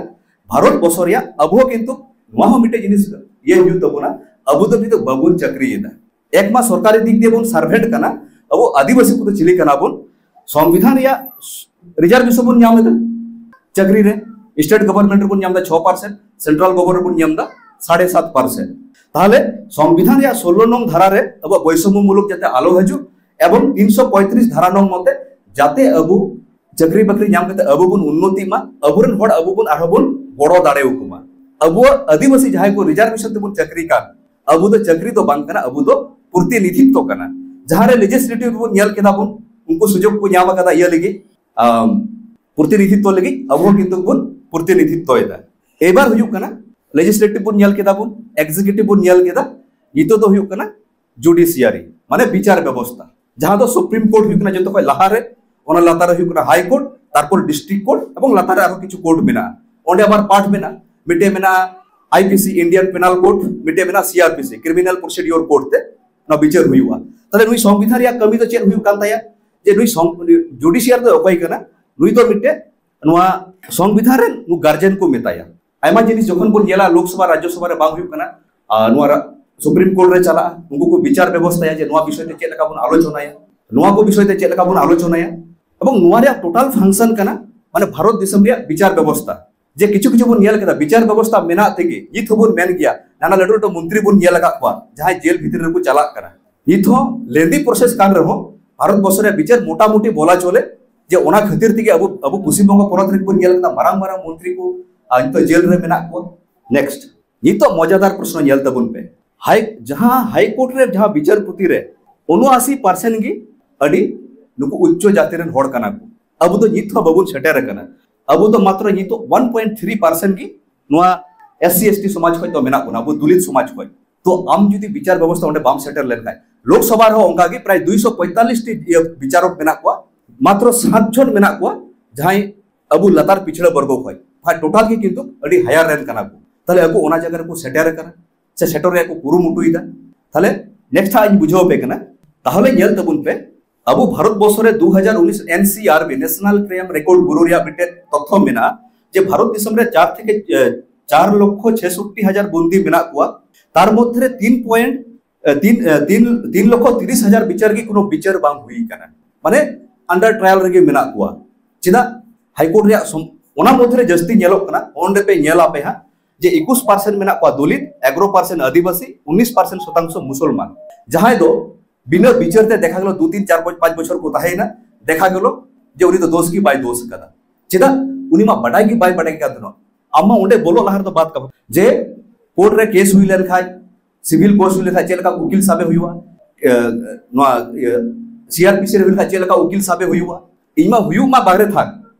ᱵᱷᱟᱨᱚᱛ ᱵᱚᱨᱥᱚ ᱨᱮᱭᱟᱜ ᱟᱵᱚ ᱦᱚᱸ ᱠᱤᱱᱛᱩ ᱱᱚᱣᱟ ᱦᱚᱸ ᱢᱤᱫᱴᱮᱡ ᱡᱤᱱᱤᱥ ᱤᱭᱟᱹ ᱦᱩᱭᱩᱜ ᱛᱟᱵᱚᱱᱟ, ᱟᱵᱚ ᱫᱚ ᱱᱤᱛᱚᱜ ᱵᱟᱵᱚᱱ ᱪᱟᱹᱠᱨᱤᱭᱮᱫᱟ᱾ ᱮᱠ ᱢᱟ ᱥᱚᱨᱠᱟᱨᱤ ᱫᱤᱠ ᱫᱤᱭᱮ ᱵᱚᱱ ᱥᱟᱨᱵᱷᱮᱱᱴ ᱠᱟᱱᱟ, ᱟᱵᱚ ᱟᱹᱫᱤᱵᱟᱹᱥᱤ ᱠᱚᱫᱚ ᱪᱤᱞᱤ ᱠᱟᱱᱟ ᱵᱚᱱ? ᱥᱚᱝᱵᱤᱫᱷᱟᱱ ᱨᱮᱭᱟᱜ ᱨᱤᱡᱟᱨᱵᱷᱮᱥᱚᱱ ᱵᱚᱱ ᱧᱟᱢ ᱮᱫᱟ ᱪᱟᱹᱠᱨᱤ ᱨᱮ, ᱥᱴᱮᱴ ᱜᱚᱵᱷᱚᱨᱱᱢᱮᱱᱴ ᱨᱮᱵᱚᱱ ᱧᱟᱢ ᱮᱫᱟ ᱪᱷᱚ ᱯᱟᱨᱥᱮᱱᱴ, ᱥᱮᱱᱴᱨᱟᱞ ᱜᱚᱵᱷᱚᱨᱱᱢᱮᱱᱴ ᱨᱮᱵᱚᱱ ᱧᱟᱢ ᱮᱫᱟ ᱥᱟᱲᱮ ᱥᱟᱛ ᱯᱟᱨᱥᱮᱱᱴ᱾ ᱛᱟᱦᱚᱞᱮ ᱥᱚᱝᱵᱤᱫᱷᱟᱱ ᱨᱮᱭᱟᱜ ᱥᱳᱞᱞᱳ ᱱᱚᱝ ᱫᱷᱟᱨᱟ ᱨᱮ ᱟᱵᱚᱣᱟᱜ ᱵᱳᱭᱥᱚᱢᱢᱚ ᱢᱩᱞᱚᱠ ᱡᱟᱛᱮ ᱟᱞᱚ ᱦᱤᱡᱩᱜ, ᱮᱵᱚᱝ ᱛᱤᱱᱥᱚ ᱯᱚᱸᱭᱛᱨᱤᱥ ᱫᱷᱟᱨᱟ ᱱᱚᱝ ᱢᱚᱛᱮ ᱡᱟᱛᱮ ᱟᱵᱚ ᱪᱟᱹᱠᱨᱤ ᱵᱟᱹᱠᱨᱤ ᱧᱟᱢ ᱠᱟᱛᱮ ᱟᱵᱚ ᱵᱚᱱ ᱩᱱᱱᱚᱛᱤᱜ ᱢᱟ, ᱟᱵᱚᱨᱮᱱ ᱦᱚᱲ ᱟᱵᱚ ᱵᱚᱱ ᱟᱨᱦᱚᱸ ᱵᱚᱱ ᱜᱚᱲᱚ ᱫᱟᱲᱮ ᱟᱠᱚ ᱢᱟ᱾ ᱟᱵᱚᱣᱟᱜ ᱟᱹᱫᱤᱵᱟᱹᱥᱤ ᱡᱟᱦᱟᱸᱭ ᱠᱚ ᱨᱤᱡᱟᱨᱵᱷᱮᱥᱚᱱ ᱛᱮᱵᱚᱱ ᱪᱟᱹᱠᱨᱤ ᱠᱟᱱ, ᱟᱵᱚ ᱫᱚ ᱪᱟᱹᱠᱨᱤ ᱫᱚ ᱵᱟᱝ ᱠᱟᱱᱟ, ᱟᱵᱚ ᱫᱚ ᱯᱨᱚᱛᱤᱱᱤᱫᱷᱤᱛᱛᱚ ᱠᱟᱱᱟ᱾ ᱡᱟᱦᱟᱸ ᱨᱮ ᱞᱮᱡᱤᱥᱞᱮᱴᱤᱵᱷ ᱨᱮᱵᱚᱱ ᱧᱮᱞ ᱠᱮᱫᱟ ᱵᱚᱱ, ᱩᱱᱠᱩ ᱥᱩᱡᱳᱜᱽ ᱠᱚ ᱧᱟᱢ ᱟᱠᱟᱫᱟ ᱤᱭᱟᱹ ᱞᱟᱹᱜᱤᱫ, ᱟᱢ, ᱯᱨᱚᱛᱤᱱᱤᱫᱷᱤᱛᱛᱚ ᱞᱟᱹᱜᱤᱫ, ᱟᱵᱚ ᱦᱚᱸ ᱠᱤᱱᱛᱩ ᱵᱚᱱ ᱯᱨᱚᱛᱤᱱᱤᱫᱷᱤᱛᱛᱚᱭᱮᱫᱟ᱾ ᱮᱵᱟᱨ ᱦᱩᱭᱩᱜ ᱠᱟᱱᱟ, ᱞᱮᱡᱤᱥᱞᱮᱴᱤᱵᱷ ᱵᱚᱱ ᱧᱮᱞ ᱠᱮᱫᱟ ᱵᱚᱱ, ᱮᱠᱡᱤᱠᱤᱭᱩᱴᱤᱵᱷ ᱵᱚᱱ ᱧᱮᱞ ᱠᱮᱫᱟ, ᱱᱤᱛᱚᱜ ᱫᱚ ᱦᱩᱭᱩᱜ ᱠᱟᱱᱟ ᱡᱩᱰᱤᱥᱤᱭᱟᱨᱤ, ᱢᱟᱱᱮ ᱵᱤᱪᱟᱨ ᱵᱮᱵᱚᱥᱛᱷᱟ, ᱡᱟᱦᱟᱸ ᱫᱚ ᱥᱩᱯᱨᱤᱢ ᱠᱳᱨᱴ ᱦᱩᱭᱩᱜ ᱠᱟᱱᱟ ᱡᱚᱛᱚ ᱠᱷᱚᱱ ᱞᱟᱦᱟ ᱨᱮ, ᱚᱱᱟ ᱞᱟᱛᱟᱨ ᱨᱮ ᱦᱩᱭᱩᱜ ᱠᱟᱱᱟ ᱦᱟᱭ ᱠᱳᱨᱴ, ᱛᱟᱨᱯᱚᱨ ᱰᱤᱥᱴᱨᱤᱠᱴ ᱠᱳᱨᱴ, ᱮᱵᱚᱝ ᱞᱟᱛᱟᱨ ᱨᱮ ᱟᱨᱦᱚᱸ ᱠᱤᱪᱷᱩ ᱠᱳᱨᱴ ᱢᱮᱱᱟᱜᱼᱟ᱾ ᱚᱸᱰᱮ ᱟᱵᱟᱨ ᱯᱟᱨᱴ ᱢᱮᱱᱟᱜᱼᱟ, ᱢᱤᱫᱴᱮᱱ ᱢᱮᱱᱟᱜᱼᱟ I P C, Indian penal code, ᱢᱤᱫᱴᱮᱱ ᱢᱮᱱᱟᱜᱼᱟ C R P C, criminal procedure code ᱛᱮ ᱚᱱᱟ ᱵᱤᱪᱟᱹᱨ ᱦᱩᱭᱩᱜᱼᱟ᱾ ᱛᱟᱦᱞᱮ ᱱᱩᱭ ᱥᱚᱝᱵᱤᱫᱷᱟᱱ ᱨᱮᱭᱟᱜ ᱠᱟᱹᱢᱤ ᱫᱚ ᱪᱮᱫ ᱦᱩᱭᱩᱜ ᱠᱟᱱ ᱛᱟᱭᱟ? ᱡᱮ ᱱᱩᱭ ᱥᱚᱝ-, ᱡᱩᱰᱤᱥᱤᱭᱟᱨ ᱫᱚ ᱚᱠᱚᱭ ᱠᱟᱱᱟ? ᱱᱩᱭ ᱫᱚ ᱢᱤᱫᱴᱮᱱ ᱱᱚᱣᱟ ᱥᱚᱝᱵᱤᱫᱷᱟᱱ ᱨᱮᱱ ᱱᱩᱭ ᱜᱟᱨᱡᱮᱱ ᱠᱚ ᱢᱮᱛᱟᱭᱟ᱾ ᱟᱭᱢᱟ ᱡᱤᱱᱤᱥ ᱡᱚᱠᱷᱚᱱ ᱵᱚᱱ ᱧᱮᱞᱟ, ᱞᱳᱠᱥᱚᱵᱷᱟ, ᱨᱟᱡᱽᱡᱚᱥᱚᱵᱷᱟ ᱨᱮ ᱵᱟᱝ ᱦᱩᱭᱩᱜ ᱠᱟᱱᱟ, ᱟᱨ ᱱᱚᱣᱟ ᱨᱟ-, ᱥᱩᱯᱨᱤᱢ ᱠᱳᱨᱴ ᱨᱮ ᱪᱟᱞᱟᱜᱼᱟ, ᱩᱱᱠᱩ ᱠᱚ ᱵᱤᱪᱟᱨ ᱵᱮᱵᱚᱥᱛᱷᱟᱭᱟ ᱡᱮ ᱱᱚᱣᱟ ᱵᱤᱥᱚᱭ ᱛᱮ ᱪᱮᱫ ᱞᱮᱠᱟ ᱵᱚᱱ ᱟᱞᱳᱪᱚᱱᱟᱭᱟ, ᱱᱚᱣᱟ ᱠᱚ ᱵᱤᱥᱚᱭ ᱛᱮ ᱪᱮᱫ ᱞᱮᱠᱟ ᱵᱚᱱ ᱟᱞᱳᱪᱚᱱᱟᱭᱟ᱾ ᱮᱵᱚᱝ ᱱᱚᱣᱟ ᱨᱮᱭᱟᱜ ᱴᱳᱴᱟᱞ ᱯᱷᱟᱝᱥᱚᱱ ᱠᱟᱱᱟ ᱢᱟᱱᱮ ᱵᱷᱟᱨᱚᱛ ᱫᱤᱥᱚᱢ ᱨᱮᱭᱟᱜ ᱵᱤᱪᱟᱨ ᱵᱮᱵᱚᱥᱛᱷᱟ᱾ ᱡᱮ ᱠᱤᱪᱷᱩ ᱠᱤᱪᱷᱩ ᱵᱚᱱ ᱧᱮᱞ ᱠᱮᱫᱟ, ᱵᱤᱪᱟᱨ ᱵᱮᱵᱚᱥᱛᱷᱟ ᱢᱮᱱᱟᱜ ᱛᱮᱜᱮ ᱱᱤᱛ ᱦᱚᱸᱵᱚᱱ ᱢᱮᱱ ᱜᱮᱭᱟ, ᱱᱟᱱᱟ ᱞᱟᱹᱴᱩ ᱞᱟᱹᱴᱩ ᱢᱚᱱᱛᱨᱤ ᱵᱚᱱ ᱧᱮᱞ ᱟᱠᱟᱫ ᱠᱚᱣᱟ ᱡᱟᱦᱟᱸᱭ ᱡᱮᱞ ᱵᱷᱤᱛᱨᱤ ᱨᱮᱠᱚ ᱪᱟᱞᱟᱜ ᱠᱟᱱᱟ᱾ ᱱᱤᱛ ᱦᱚᱸ ᱞᱮᱱᱫᱤ ᱯᱨᱚᱥᱮᱥ ᱠᱟᱱ ᱨᱮᱦᱚᱸ ᱵᱷᱟᱨᱚᱛ ᱵᱚᱨᱥᱚ ᱨᱮᱭᱟᱜ ᱵᱤᱪᱟᱨ ᱢᱚᱴᱟᱢᱩᱴᱤ ᱵᱚᱞᱟ ᱪᱚᱞᱮ, ᱡᱮ ᱚᱱᱟ ᱠᱷᱟᱹᱛᱤᱨ ᱛᱮᱜᱮ ᱟᱵᱚ ᱟᱵᱚ ᱯᱚᱥᱪᱤᱢ ᱵᱚᱝᱜᱚ ᱯᱚᱱᱚᱛ ᱨᱮ ᱵᱚᱱ ᱧᱮᱞ ᱠᱮᱫᱟ ᱢᱟᱨᱟᱝ ᱢᱟᱨᱟᱝ ᱢᱚᱱᱛᱨᱤ ᱠᱚ ᱟᱨ ᱱᱤᱛᱚᱜ ᱡᱮᱞ ᱨᱮ ᱢᱮᱱᱟᱜ ᱠᱚᱣᱟ᱾ ᱱᱮᱠᱥᱴ, ᱱᱤᱛᱚᱜ ᱢᱚᱡᱟᱫᱟᱨ ᱯᱨᱚᱥᱱᱚ ᱧᱮᱞ ᱛᱟᱵᱚᱱ ᱯᱮ᱾ ᱦᱟᱭ ᱡᱟᱦᱟᱸ ᱦᱟᱭ ᱠᱳᱨᱴ ᱨᱮ ᱡᱟᱦᱟᱸ ᱵᱤᱪᱟᱨᱯᱚᱛᱤ ᱨᱮ ᱩᱱᱚᱟᱥᱤ ᱯᱟᱨᱥᱮᱱᱴ ᱜᱮ ᱟᱹᱰᱤ ᱱᱩᱠᱩ ᱩᱪᱪᱚ ᱡᱟᱹᱛᱤ ᱨᱮᱱ ᱦᱚᱲ ᱠᱟᱱᱟ ᱠᱚ᱾ ᱟᱵᱚ ᱫᱚ ᱱᱤᱛ ᱦᱚᱸ ᱵᱟᱵᱚᱱ ᱥᱮᱴᱮᱨ ᱟᱠᱟᱱᱟ᱾ ᱟᱵᱚ ᱫᱚ ᱢᱟᱛᱨᱚ ᱱᱤᱛᱚᱜ ᱚᱣᱟᱱ ᱯᱚᱭᱮᱱᱴ ᱛᱷᱨᱤ ᱯᱟᱨᱥᱮᱱᱴ ᱜᱮ ᱱᱚᱣᱟ ᱮᱥ ᱥᱤ ᱮᱥ ᱴᱤ ᱥᱚᱢᱟᱡᱽ ᱠᱷᱚᱱ ᱫᱚ ᱢᱮᱱᱟᱜ ᱵᱚᱱᱟ, ᱟᱵᱚ ᱫᱚᱞᱤᱛ ᱥᱚᱢᱟᱡᱽ ᱠᱷᱚᱱ᱾ ᱛᱚ ᱟᱢ ᱡᱩᱫᱤ ᱵᱤᱪᱟᱨ ᱵᱮᱵᱚᱥᱛᱷᱟ ᱚᱸᱰᱮ ᱵᱟᱢ ᱥᱮᱴᱮᱨ ᱞᱮᱱᱠᱷᱟᱱ, ᱞᱳᱠᱥᱚᱵᱷᱟ ᱨᱮᱦᱚᱸ ᱚᱱᱠᱟ ᱜᱮ ᱯᱨᱟᱭ ᱫᱩᱭᱥᱚ ᱯᱚᱸᱭᱛᱟᱞᱞᱤᱥ ᱴᱤ ᱤᱭᱟᱹ ᱵᱤᱪᱟᱨᱚᱠ ᱢᱮᱱᱟᱜ ᱠᱚᱣᱟ, ᱢᱟᱛᱨᱚ ᱥᱟᱛ ᱡᱚᱱ ᱢᱮᱱᱟᱜ ᱠᱚᱣᱟ ᱡᱟᱦᱟᱸᱭ ᱟᱵᱚ ᱞᱟᱛᱟᱨ ᱯᱤᱪᱷᱲᱟᱹ ᱵᱚᱨᱜᱚ ᱠᱷᱚᱱ᱾ ᱵᱟᱠᱷᱟᱡ ᱴᱳᱴᱟᱞ ᱜᱮ ᱠᱤᱱᱛᱩ ᱟᱹᱰᱤ ᱦᱟᱭᱟᱨ ᱨᱮᱱ ᱠᱟᱱᱟ ᱠᱚ᱾ ᱛᱟᱦᱞᱮ ᱟᱠᱚ ᱚᱱᱟ ᱡᱟᱭᱜᱟ ᱨᱮᱠᱚ ᱥᱮᱴᱮᱨ ᱟᱠᱟᱱᱟ ᱥᱮ ᱥᱮᱴᱮᱨ ᱨᱮᱭᱟᱜ ᱠᱚ ᱠᱩᱨᱩᱢᱩᱴᱩᱭᱮᱫᱟ᱾ ᱛᱟᱦᱞᱮ ᱱᱮᱠᱥᱴ ᱦᱟᱸᱜ ᱤᱧ ᱵᱩᱡᱷᱟᱹᱣ ᱟᱯᱮ ᱠᱟᱱᱟ᱾ ᱛᱟᱦᱞᱮ ᱧᱮᱞ ᱛᱟᱵᱚᱱ ᱯᱮ, ᱟᱵᱚ ᱵᱷᱟᱨᱚᱛ ᱵᱚᱨᱥᱚ ᱨᱮ ᱫᱩ ᱦᱟᱡᱟᱨ ᱩᱱᱤᱥ ᱮᱱ ᱥᱤ ᱟᱨ ᱵᱤ, ᱱᱮᱥᱱᱟᱞ ᱠᱨᱟᱭᱤᱢ ᱨᱮᱠᱚᱨᱰ ᱵᱩᱨᱳ ᱨᱮᱭᱟᱜ ᱢᱤᱫᱴᱮᱱ ᱛᱚᱛᱛᱷᱚ ᱢᱮᱱᱟᱜᱼᱟ ᱡᱮ ᱵᱷᱟᱨᱚᱛ ᱫᱤᱥᱚᱢ ᱨᱮ ᱪᱟᱨ ᱛᱷᱮᱠᱮ, ᱮ, ᱪᱟᱨ ᱞᱚᱠᱠᱷᱚ ᱪᱷᱮᱥᱚᱴᱴᱤ ᱦᱟᱡᱟᱨ ᱵᱚᱱᱫᱤ ᱢᱮᱱᱟᱜ ᱠᱚᱣᱟ᱾ ᱛᱟᱨ ᱢᱚᱫᱽᱫᱷᱮ ᱨᱮ ᱛᱤᱱ ᱯᱚᱭᱮᱱᱴ, ᱮ, ᱛᱤᱱ, ᱮ, ᱛᱤᱱ, ᱛᱤᱱ ᱞᱚᱠᱠᱷᱚ ᱛᱤᱨᱤᱥ ᱦᱟᱡᱟᱨ ᱵᱤᱪᱟᱹᱨ ᱜᱮ ᱠᱳᱱᱳ ᱵᱤᱪᱟᱹᱨ ᱵᱟᱝ ᱦᱩᱭ ᱟᱠᱟᱱᱟ, ᱢᱟᱱᱮ ᱟᱱᱰᱟᱨ ᱴᱨᱟᱭᱟᱞ ᱨᱮᱜᱮ ᱢᱮᱱᱟᱜ ᱠᱚᱣᱟ᱾ ᱪᱮᱫᱟᱜ? ᱦᱟᱭᱠᱳᱨᱴ ᱨᱮᱭᱟᱜ ᱥᱚᱢ-, ᱚᱱᱟ ᱢᱚᱫᱽᱫᱷᱮ ᱨᱮ ᱡᱟᱹᱥᱛᱤ ᱧᱮᱞᱚᱜ ᱠᱟᱱᱟ, ᱚᱸᱰᱮ ᱯᱮ ᱧᱮᱞ ᱟᱯᱮ ᱦᱟᱸᱜ ᱡᱮ ᱮᱠᱩᱥ ᱯᱟᱨᱥᱮᱱᱴ ᱢᱮᱱᱟᱜ ᱠᱚᱣᱟ ᱫᱚᱞᱤᱛ, ᱮᱜᱟᱨᱚ ᱯᱟᱨᱥᱮᱱᱴ ᱟᱹᱫᱤᱵᱟᱹᱥᱤ, ᱩᱱᱤᱥ ᱯᱟᱨᱥᱮᱱᱴ ᱥᱚᱛᱟᱝᱥᱚ ᱢᱩᱥᱚᱞᱢᱟᱱ, ᱡᱟᱦᱟᱸᱭ ᱫᱚ ᱵᱤᱱᱟᱹ ᱵᱤᱪᱟᱹᱨ ᱛᱮ ᱫᱮᱠᱷᱟ ᱜᱮᱞᱚ ᱫᱩ ᱛᱤᱱ ᱪᱟᱨ ᱯᱟᱸᱪ, ᱯᱟᱸᱪ ᱵᱚᱪᱷᱚᱨ ᱠᱚ ᱛᱟᱦᱮᱸᱭᱮᱱᱟ, ᱫᱮᱠᱷᱟ ᱜᱮᱞᱚ ᱡᱮ ᱩᱱᱤ ᱫᱚ ᱫᱳᱥ ᱜᱮ ᱵᱟᱭ ᱫᱳᱥ ᱟᱠᱟᱫᱟ᱾ ᱪᱮᱫᱟᱜ? ᱩᱱᱤ ᱢᱟ ᱵᱟᱰᱟᱭ ᱜᱮ ᱵᱟᱭ ᱵᱟᱰᱟᱭ ᱠᱟᱱ ᱛᱟᱦᱮᱱᱟ᱾ ᱟᱢ ᱢᱟ ᱚᱸᱰᱮ ᱵᱚᱞᱚᱜ ᱞᱟᱦᱟ ᱨᱮᱫᱚ ᱵᱟᱫ ᱠᱟᱵᱚ ᱡᱮ ᱠᱳᱨᱴ ᱨᱮ ᱠᱮᱥ ᱦᱩᱭ ᱞᱮᱱᱠᱷᱟᱱ, ᱥᱤᱵᱤᱞ ᱠᱮᱥ ᱦᱩᱭ ᱞᱮᱱᱠᱷᱟᱱ ᱪᱮᱫ ᱞᱮᱠᱟ ᱩᱠᱤᱞ ᱥᱟᱵᱮ ᱦᱩᱭᱩᱜᱼᱟ, ᱮ, ᱱᱚᱣᱟ, ᱤᱭᱟᱹ, ᱥᱤ ᱟᱨ ᱯᱤ ᱥᱤ ᱨᱮ ᱦᱩᱭ ᱞᱮᱱᱠᱷᱟᱱ ᱪᱮᱫ ᱞᱮᱠᱟ ᱩᱠᱤᱞ ᱥᱟᱵᱮ ᱦᱩᱭᱩᱜᱼᱟ᱾ ᱤᱧ ᱢᱟ ᱦᱩᱭᱩᱜ ᱢᱟ ᱵᱟᱦᱨᱮ ᱛᱷᱟᱠ,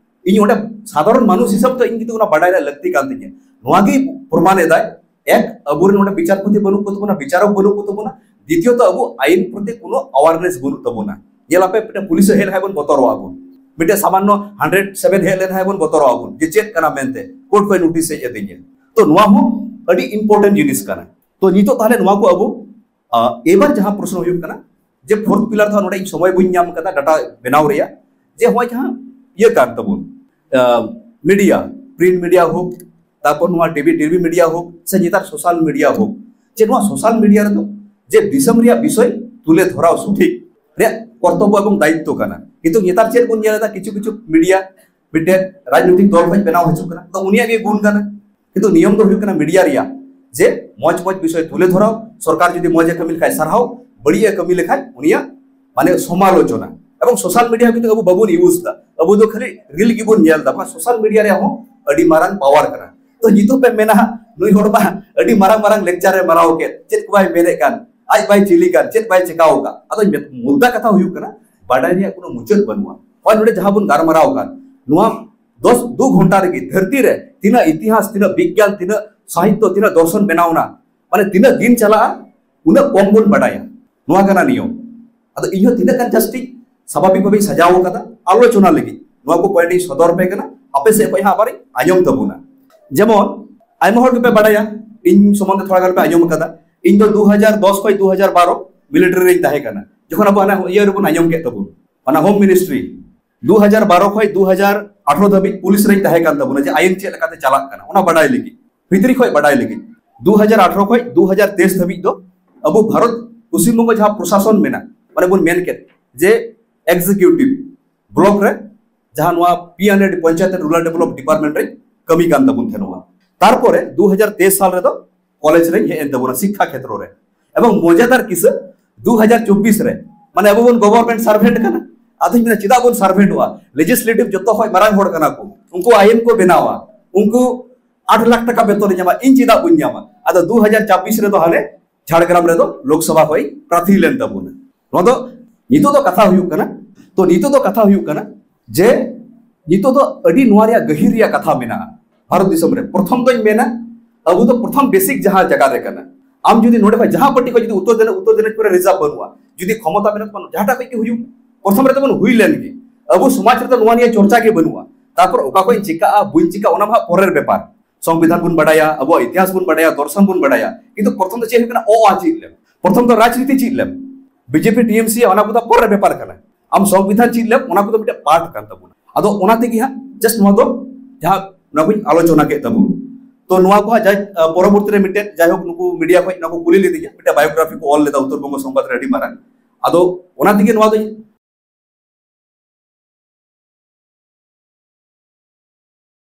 ᱤᱧ ᱚᱸᱰᱮ ᱥᱟᱫᱷᱟᱨᱚᱱ ᱢᱟᱱᱩᱥ ᱦᱤᱥᱟᱹᱵ ᱛᱮ ᱤᱧ ᱠᱤᱱᱛᱩ ᱚᱱᱟ ᱵᱟᱰᱟᱭ ᱨᱮᱭᱟᱜ ᱞᱟᱹᱠᱛᱤ ᱠᱟᱱ ᱛᱤᱧᱟᱹ᱾ ᱱᱚᱣᱟ ᱜᱮ ᱯᱨᱚᱢᱟᱱ ᱮᱫᱟᱭ, ᱮᱠ, ᱟᱵᱚᱨᱮᱱ ᱚᱸᱰᱮ ᱵᱤᱪᱟᱨᱯᱚᱛᱤ ᱵᱟᱹᱱᱩᱜ ᱠᱚ ᱛᱟᱵᱚᱱᱟ, ᱵᱤᱪᱟᱨᱚᱠ ᱵᱟᱹᱱᱩᱜ ᱠᱚ ᱛᱟᱵᱚᱱᱟ, ᱫᱤᱛᱤᱭᱚᱛᱚ ᱟᱵᱚ ᱟᱭᱤᱱ ᱯᱨᱚᱛᱤ ᱠᱳᱱᱳ ᱟᱣᱟᱨᱱᱮᱥ ᱵᱟᱹᱱᱩᱜ ᱛᱟᱵᱚᱱᱟ᱾ ᱧᱮᱞ ᱟᱯᱮ, ᱢᱤᱫᱴᱮᱱ ᱯᱩᱞᱤᱥ ᱮ ᱦᱮᱡ ᱞᱮᱱᱠᱷᱟᱱ ᱵᱚᱱ ᱵᱚᱛᱚᱨᱚᱜᱼᱟ ᱵᱚᱱ, ᱢᱤᱫᱴᱮᱱ ᱥᱟᱢᱟᱱᱱᱚ ᱦᱟᱱᱰᱨᱮᱰ ᱥᱮᱵᱷᱮᱱ ᱦᱮᱡ ᱞᱮᱱᱠᱷᱟᱱ ᱵᱚᱱ ᱵᱚᱛᱚᱨᱚᱜᱼᱟ ᱵᱚᱱ ᱡᱮ ᱪᱮᱫ ᱠᱟᱱᱟ ᱢᱮᱱᱛᱮ ᱠᱳᱨᱴ ᱠᱷᱚᱱ ᱱᱳᱴᱤᱥ ᱦᱮᱡ ᱟᱹᱫᱤᱧᱟ᱾ ᱛᱚ ᱱᱚᱣᱟ ᱦᱚᱸ ᱟᱹᱰᱤ ᱤᱢᱯᱚᱨᱴᱮᱱᱴ ᱡᱤᱱᱤᱥ ᱠᱟᱱᱟ᱾ ᱛᱚ ᱱᱤᱛᱚᱜ ᱛᱟᱦᱞᱮ ᱱᱚᱣᱟ ᱠᱚ ᱟᱵᱚ, ᱟ, ᱮᱵᱟᱨ ᱡᱟᱦᱟᱸ ᱯᱨᱚᱥᱱᱚ ᱦᱩᱭᱩᱜ ᱠᱟᱱᱟ ᱡᱮ ᱯᱷᱳᱨᱛᱷ ᱯᱤᱞᱟᱨ ᱫᱚ ᱱᱚᱰᱮ ᱤᱧ ᱥᱚᱢᱚᱭ ᱵᱟᱹᱧ ᱧᱟᱢ ᱠᱟᱫᱟ ᱰᱟᱴᱟ ᱵᱮᱱᱟᱣ ᱨᱮᱭᱟᱜ, ᱡᱮ ᱦᱚᱸᱜᱼᱚᱭ ᱡᱟᱦᱟᱸ ᱤᱭᱟᱹ ᱠᱟᱱ ᱛᱟᱵᱚᱱ, ᱟ, ᱢᱤᱰᱤᱭᱟ, ᱯᱨᱤᱱᱴ ᱢᱤᱰᱤᱭᱟ ᱦᱳᱠ, ᱛᱟᱨᱯᱚᱨ ᱱᱚᱣᱟ ᱴᱤᱵᱷᱤ, ᱴᱤᱵᱷᱤ ᱢᱤᱰᱤᱭᱟ ᱦᱳᱠ, ᱥᱮ ᱱᱮᱛᱟᱨ ᱥᱳᱥᱟᱞ ᱢᱤᱰᱤᱭᱟ ᱦᱳᱠ, ᱡᱮ ᱱᱚᱣᱟ ᱥᱳᱥᱟᱞ ᱢᱤᱰᱤᱭᱟ ᱨᱮᱫᱚ ᱡᱮ ᱫᱤᱥᱚᱢ ᱨᱮᱭᱟᱜ ᱵᱤᱥᱚᱭ ᱛᱩᱞᱮ ᱫᱷᱚᱨᱟᱣ ᱥᱚᱴᱷᱤᱠ ᱨᱮᱭᱟᱜ ᱠᱚᱨᱛᱚᱵᱽᱵᱚ ᱮᱵᱚᱝ ᱫᱟᱭᱤᱛᱛᱚ ᱠᱟᱱᱟ᱾ ᱠᱤᱱᱛᱩ ᱱᱮᱛᱟᱨ ᱪᱮᱫ ᱵᱚᱱ ᱧᱮᱞ ᱮᱫᱟ, ᱠᱤᱪᱷᱩ ᱠᱤᱪᱷᱩ ᱢᱤᱰᱤᱭᱟ ᱢᱤᱫᱴᱮᱱ ᱨᱟᱡᱽᱱᱳᱭᱛᱤᱠ ᱫᱚᱞ ᱠᱷᱚᱱ ᱵᱮᱱᱟᱣ ᱦᱤᱡᱩᱜ ᱠᱟᱱᱟ, ᱛᱚ ᱩᱱᱤᱭᱟᱜ ᱜᱮ ᱜᱩᱱ ᱠᱟᱱᱟ᱾ ᱠᱤᱱᱛᱩ ᱱᱤᱭᱚᱢ ᱫᱚ ᱦᱩᱭᱩᱜ ᱠᱟᱱᱟ ᱢᱤᱰᱤᱭᱟ ᱨᱮᱭᱟᱜ ᱡᱮ ᱢᱚᱡᱽ ᱢᱚᱡᱽ ᱵᱤᱥᱚᱭ ᱛᱩᱞᱮ ᱫᱷᱚᱨᱟᱣ, ᱥᱚᱨᱠᱟᱨ ᱡᱩᱫᱤ ᱢᱚᱡᱽ ᱮ ᱠᱟᱹᱢᱤ ᱞᱮᱠᱷᱟᱱ ᱥᱟᱨᱦᱟᱣ, ᱵᱟᱹᱲᱤᱡ ᱮ ᱠᱟᱹᱢᱤ ᱞᱮᱠᱷᱟᱱ ᱩᱱᱤᱭᱟᱜ ᱢᱟᱱᱮ ᱥᱚᱢᱟᱞᱳᱪᱚᱱᱟ᱾ ᱮᱵᱚᱝ ᱥᱳᱥᱟᱞ ᱢᱤᱰᱤᱭᱟ ᱠᱤᱱᱛᱩ ᱟᱵᱚ ᱵᱟᱵᱚᱱ ᱤᱭᱩᱡᱽ ᱮᱫᱟ, ᱟᱵᱚ ᱫᱚ ᱠᱷᱟᱹᱞᱤ ᱨᱤᱞ ᱜᱮᱵᱚᱱ ᱧᱮᱞ ᱮᱫᱟ᱾ ᱵᱟᱝ, ᱥᱳᱥᱟᱞ ᱢᱤᱰᱤᱭᱟ ᱨᱮᱭᱟᱜ ᱦᱚᱸ ᱟᱹᱰᱤ ᱢᱟᱨᱟᱝ ᱯᱟᱣᱟᱨ ᱠᱟᱱᱟ᱾ ᱛᱚ ᱱᱤᱛᱚᱜ ᱯᱮ ᱢᱮᱱᱟ ᱦᱟᱸᱜ, ᱱᱩᱭ ᱦᱚᱲ ᱢᱟ ᱟᱹᱰᱤ ᱢᱟᱨᱟᱝ ᱢᱟᱨᱟᱝ ᱞᱮᱠᱪᱟᱨ ᱮ ᱢᱟᱨᱟᱣ ᱠᱮᱫ, ᱪᱮᱫ ᱠᱚ ᱵᱟᱭ ᱢᱮᱱᱮᱫ ᱠᱟᱱ, ᱟᱡ ᱵᱟᱭ ᱪᱤᱞᱤ ᱠᱟᱱ, ᱪᱮᱫ ᱵᱟᱭ ᱪᱮᱠᱟᱣ ᱟᱠᱟᱫ᱾ ᱟᱫᱚ ᱢᱮ-, ᱢᱩᱫᱽᱫᱟ ᱠᱟᱛᱷᱟ ᱦᱩᱭᱩᱜ ᱠᱟᱱᱟ, ᱵᱟᱰᱟᱭ ᱨᱮᱭᱟᱜ ᱠᱳᱱᱳ ᱢᱩᱪᱟᱹᱫ ᱵᱟᱹᱱᱩᱜᱼᱟ᱾ ᱦᱚᱸᱜᱼᱚᱭ ᱱᱚᱰᱮ ᱡᱟᱦᱟᱸ ᱵᱚᱱ ᱜᱟᱞᱢᱟᱨᱟᱣ ᱠᱟᱱ, ᱱᱚᱣᱟ ᱫᱚᱥ ᱫᱩ ᱜᱷᱚᱱᱴᱟ ᱨᱮᱜᱮ ᱫᱷᱟᱹᱨᱛᱤ ᱨᱮ ᱛᱤᱱᱟᱹᱜ ᱤᱛᱤᱦᱟᱥ, ᱛᱤᱱᱟᱹᱜ ᱵᱤᱜᱽᱜᱟᱱ, ᱛᱤᱱᱟᱹᱜ ᱥᱟᱦᱤᱛᱛᱚ, ᱛᱤᱱᱟᱹᱜ ᱫᱚᱨᱥᱚᱱ ᱵᱮᱱᱟᱣ ᱮᱱᱟ, ᱢᱟᱱᱮ ᱛᱤᱱᱟᱹᱜ ᱫᱤᱱ ᱪᱟᱞᱟᱜᱼᱟ, ᱩᱱᱟᱹᱜ ᱠᱚᱢ ᱵᱚᱱ ᱵᱟᱰᱟᱭᱟ᱾ ᱱᱚᱣᱟ ᱠᱟᱱᱟ ᱱᱤᱭᱚᱢ᱾ ᱟᱫᱚ ᱤᱧ ᱦᱚᱸ ᱛᱤᱱᱟᱹᱜ ᱜᱟᱱ ᱡᱟᱹᱥᱛᱤ ᱥᱟᱵᱷᱟᱵᱤᱠ ᱵᱷᱟᱵᱮᱧ ᱥᱟᱡᱟᱣ ᱟᱠᱟᱫᱟ ᱟᱞᱳᱪᱚᱱᱟ ᱞᱟᱹᱜᱤᱫ, ᱱᱚᱣᱟ ᱠᱚ ᱯᱚᱭᱮᱱᱴ ᱤᱧ ᱥᱚᱫᱚᱨ ᱯᱮ ᱠᱟᱱᱟ, ᱟᱯᱮ ᱥᱮᱫ ᱠᱷᱚᱱ ᱦᱟᱸᱜ ᱟᱵᱟᱨ ᱤᱧ ᱟᱸᱡᱚᱢ ᱛᱟᱵᱚᱱᱟ᱾ ᱡᱮᱢᱚᱱ ᱟᱭᱢᱟ ᱦᱚᱲ ᱜᱮᱯᱮ ᱵᱟᱰᱟᱭᱟ, ᱤᱧ ᱥᱚᱢᱵᱚᱱᱫᱷᱮ ᱛᱷᱚᱲᱟ ᱜᱟᱱ ᱯᱮ ᱟᱸᱡᱚᱢ ᱟᱠᱟᱫᱟ᱾ ᱤᱧ ᱫᱚ ᱫᱩ ᱦᱟᱡᱟᱨ ᱫᱚᱥ ᱠᱷᱚᱱ ᱫᱩ ᱦᱟᱡᱟᱨ ᱵᱟᱨᱚ ᱢᱤᱞᱤᱴᱟᱨᱤ ᱨᱮᱧ ᱛᱟᱦᱮᱸ ᱠᱟᱱᱟ᱾ ᱡᱚᱠᱷᱚᱱ ᱟᱵᱚ ᱦᱟᱱᱟ ᱤᱭᱟᱹ ᱨᱮᱵᱚᱱ ᱟᱸᱡᱚᱢ ᱠᱮᱫ ᱛᱟᱵᱚᱱ, ᱚᱱᱟ ᱦᱳᱢ ᱢᱤᱱᱤᱥᱴᱨᱤ, ᱫᱩ ᱦᱟᱡᱟᱨ ᱵᱟᱨᱚ ᱠᱷᱚᱱ ᱫᱩ ᱦᱟᱡᱟᱨ ᱟᱴᱷᱨᱚ ᱫᱷᱟᱹᱵᱤᱡ ᱯᱩᱞᱤᱥ ᱨᱮᱧ ᱛᱟᱦᱮᱸ ᱠᱟᱱ ᱛᱟᱵᱚᱱᱟ, ᱡᱮ ᱟᱭᱤᱱ ᱪᱮᱫ ᱞᱮᱠᱟᱛᱮ ᱪᱟᱞᱟᱜ ᱠᱟᱱᱟ ᱚᱱᱟ ᱵᱟᱰᱟᱭ ᱞᱟᱹᱜᱤᱫ, ᱵᱷᱤᱛᱨᱤ ᱠᱷᱚᱱ ᱵᱟᱰᱟᱭ ᱞᱟᱹᱜᱤᱫ᱾ ᱫᱩ ᱦᱟᱡᱟᱨ ᱟᱴᱷᱨᱚ ᱠᱷᱚᱱ ᱫᱩ ᱦᱟᱡᱟᱨ ᱛᱮᱭᱤᱥ ᱫᱷᱟᱹᱵᱤᱡ ᱫᱚ ᱟᱵᱚ ᱵᱷᱟᱨᱚᱛ ᱯᱚᱥᱪᱤᱢ ᱵᱚᱝᱜᱚ ᱡᱟᱦᱟᱸ ᱯᱨᱚᱥᱟᱥᱚᱱ ᱢᱮᱱᱟᱜ, ᱢᱟᱱᱮ ᱵᱚᱱ ᱢᱮᱱ ᱠᱮᱫ ᱡᱮ ᱮᱠᱡᱤᱠᱤᱭᱩᱴᱤᱵᱷ ᱵᱞᱚᱠ ᱨᱮ ᱡᱟᱦᱟᱸ ᱱᱚᱣᱟ ᱯᱤ ᱮᱱ ᱮ ᱰᱤ, ᱯᱚᱧᱪᱟᱭᱮᱛ ᱨᱩᱨᱟᱞ ᱰᱮᱵᱷᱞᱚᱯ ᱰᱤᱯᱟᱨᱴᱢᱮᱱᱴ ᱨᱮ ᱠᱟᱹᱢᱤ ᱠᱟᱱ ᱛᱟᱵᱚᱱ ᱛᱟᱦᱮᱱᱟ᱾ ᱛᱟᱨᱯᱚᱨᱮ ᱫᱩ ᱦᱟᱡᱟᱨ ᱛᱮᱭᱤᱥ ᱥᱟᱞ ᱨᱮᱫᱚ ᱠᱚᱞᱮᱡᱽ ᱨᱮᱧ ᱦᱮᱡ ᱮᱱ ᱛᱟᱵᱚᱱᱟ ᱥᱤᱠᱠᱷᱟ ᱠᱷᱮᱛᱨᱚ ᱨᱮ᱾ ᱮᱵᱚᱝ ᱢᱚᱡᱮᱫᱟᱨ ᱠᱤᱥᱟᱹ, ᱫᱩ ᱦᱟᱡᱟᱨ ᱪᱚᱵᱵᱤᱥ ᱨᱮ, ᱢᱟᱱᱮ ᱟᱵᱚ ᱵᱚᱱ ᱜᱚᱵᱷᱚᱨᱱᱢᱮᱱᱴ ᱥᱟᱨᱵᱷᱮᱱᱴ ᱠᱟᱱᱟ᱾ ᱟᱫᱚᱧ ᱢᱮᱱᱟ, ᱪᱮᱫᱟᱜ ᱵᱚᱱ ᱥᱟᱨᱵᱷᱮᱱᱴᱚᱜᱼᱟ? ᱞᱮᱡᱤᱥᱞᱮᱴᱤᱵᱷ ᱡᱚᱛᱚ ᱠᱷᱚᱱ ᱢᱟᱨᱟᱝ ᱦᱚᱲ ᱠᱟᱱᱟ ᱠᱚ, ᱩᱱᱠᱩ ᱟᱭᱤᱱ ᱠᱚ ᱵᱮᱱᱟᱣᱟ, ᱩᱱᱠᱩ ᱟᱴ ᱞᱟᱠᱷ ᱴᱟᱠᱟ ᱵᱮᱛᱚᱱ ᱧᱟᱢᱟ, ᱤᱧ ᱪᱮᱫᱟᱜ ᱵᱟᱹᱧ ᱧᱟᱢᱟ? ᱟᱫᱚ ᱫᱩ ᱦᱟᱡᱟᱨ ᱪᱚᱵᱵᱤᱥ ᱨᱮᱫᱚ ᱦᱟᱱᱮ ᱡᱷᱟᱲᱜᱨᱟᱢ ᱨᱮᱫᱚ ᱞᱳᱠᱥᱚᱵᱷᱟ ᱠᱷᱚᱱ ᱯᱨᱟᱨᱛᱷᱤ ᱞᱮᱱ ᱛᱟᱵᱚᱱᱟ᱾ ᱱᱚᱣᱟ ᱫᱚ ᱱᱤᱛᱚᱜ ᱫᱚ ᱠᱟᱛᱷᱟ ᱦᱩᱭᱩᱜ ᱠᱟᱱᱟ, ᱛᱚ ᱱᱤᱛᱚᱜ ᱫᱚ ᱠᱟᱛᱷᱟ ᱦᱩᱭᱩᱜ ᱠᱟᱱᱟ ᱡᱮ ᱱᱤᱛᱚᱜ ᱫᱚ ᱟᱹᱰᱤ ᱱᱚᱣᱟ ᱨᱮᱭᱟᱜ ᱜᱟᱹᱦᱤᱨ ᱨᱮᱭᱟᱜ ᱠᱟᱛᱷᱟ ᱢᱮᱱᱟᱜᱼᱟ ᱵᱷᱟᱨᱚᱛ ᱫᱤᱥᱚᱢ ᱨᱮ᱾ ᱯᱨᱚᱛᱷᱚᱢ ᱫᱚᱧ ᱢᱮᱱᱟ, ᱟᱵᱚ ᱫᱚ ᱯᱨᱚᱛᱷᱚᱢ ᱵᱮᱥᱤᱠ ᱡᱟᱦᱟᱸ ᱡᱟᱭᱜᱟ ᱨᱮ ᱠᱟᱱᱟ, ᱟᱢ ᱡᱩᱫᱤ ᱱᱚᱰᱮ ᱠᱷᱚᱱ ᱡᱟᱦᱟᱸ ᱯᱟᱨᱴᱤ ᱠᱷᱚᱱ ᱡᱩᱫᱤ ᱩᱛᱛᱚᱨ ᱫᱤᱱᱟᱡᱽ-, ᱩᱛᱛᱚᱨ ᱫᱤᱱᱟᱡᱽᱯᱩᱨ ᱨᱮ ᱨᱤᱡᱟᱨᱵᱷ ᱵᱟᱹᱱᱩᱜᱼᱟ, ᱡᱩᱫᱤ ᱠᱷᱚᱢᱚᱛᱟ ᱢᱮᱱᱟᱜ ᱛᱟᱢᱟ, ᱡᱟᱦᱟᱸᱴᱟᱜ ᱠᱷᱚᱱ ᱜᱮ ᱦᱩᱭᱩᱜ, ᱯᱨᱚᱛᱷᱚᱢ ᱨᱮᱫᱚ ᱵᱚᱱ ᱦᱩᱭ ᱞᱮᱱ ᱜᱮ᱾ ᱟᱵᱚ ᱥᱚᱢᱟᱡᱽ ᱨᱮᱫᱚ ᱱᱚᱣᱟ ᱱᱤᱭᱮ ᱪᱚᱨᱪᱟ ᱜᱮ ᱵᱟᱹᱱᱩᱜᱼᱟ᱾ ᱛᱟᱨᱯᱚᱨ ᱚᱠᱟ ᱠᱷᱚᱱ ᱪᱤᱠᱟᱹᱜᱼᱟ ᱵᱟᱹᱧ ᱪᱤᱠᱟᱹᱜᱼᱟ ᱚᱱᱟ ᱢᱟ ᱯᱚᱨᱮᱨ ᱵᱮᱯᱟᱨ᱾ ᱥᱚᱝᱵᱤᱫᱷᱟᱱ ᱵᱚᱱ ᱵᱟᱰᱟᱭᱟ, ᱟᱵᱚᱣᱟᱜ ᱤᱛᱤᱦᱟᱥ ᱵᱚᱱ ᱵᱟᱰᱟᱭᱟ, ᱫᱚᱨᱥᱚᱱ ᱵᱚᱱ ᱵᱟᱰᱟᱭᱟ, ᱠᱤᱱᱛᱩ ᱯᱨᱚᱛᱷᱚᱢ ᱫᱚ ᱪᱮᱫ ᱦᱩᱭᱩᱜ ᱠᱟᱱᱟ? ᱚ ᱟ ᱪᱮᱫ ᱞᱮᱢ, ᱯᱨᱚᱛᱷᱚᱢ ᱫᱚ ᱨᱟᱡᱽᱱᱤᱛᱤ ᱪᱮᱫ ᱞᱮᱢ, ᱵᱤᱡᱮᱯᱤ, ᱴᱤᱮᱢᱥᱤ ᱚᱱᱟ ᱠᱚᱫᱚ ᱯᱚᱨᱮᱨ ᱵᱮᱯᱟᱨ ᱠᱟᱱᱟ᱾ ᱟᱢ ᱥᱚᱝᱵᱤᱫᱷᱟᱱ ᱪᱮᱫ ᱞᱮᱢ, ᱚᱱᱟ ᱠᱚᱫᱚ ᱢᱤᱫᱴᱮᱱ ᱯᱟᱨᱴ ᱠᱟᱱ ᱛᱟᱵᱚᱱᱟ᱾ ᱟᱫᱚ ᱚᱱᱟ ᱛᱮᱜᱮ ᱦᱟᱸᱜ ᱡᱟᱥᱴ ᱱᱚᱣᱟ ᱫᱚ ᱡᱟᱦᱟᱸ ᱚᱱᱟ ᱠᱚᱧ ᱟᱞᱳᱪᱚᱱᱟ ᱠᱮᱫ ᱛᱟᱵᱚᱱ᱾ ᱛᱚ ᱱᱚᱣᱟ ᱠᱚ ᱦᱟᱸᱜ ᱡᱟᱭ ᱯᱚᱨᱚᱵᱚᱨᱛᱤ ᱨᱮ ᱢᱤᱫᱴᱮᱱ ᱡᱟᱭᱦᱳᱠ ᱱᱩᱠᱩ ᱢᱤᱰᱤᱭᱟ ᱠᱷᱚᱱ ᱱᱚᱣᱟ ᱠᱚ ᱠᱩᱞᱤ ᱞᱤᱫᱤᱧᱟ, ᱢᱤᱫᱴᱮᱱ ᱵᱟᱭᱳᱜᱨᱟᱯᱷᱤ ᱠᱚ ᱚᱞ ᱞᱮᱫᱟ ᱩᱛᱛᱚᱨ ᱵᱚᱝᱜᱚ ᱥᱚᱝᱵᱟᱫ ᱨᱮ ᱟᱹᱰᱤ ᱢᱟᱨᱟᱝ᱾ ᱟᱫᱚ ᱚᱱᱟ ᱛᱮᱜᱮ ᱱᱚᱣᱟ ᱫᱚ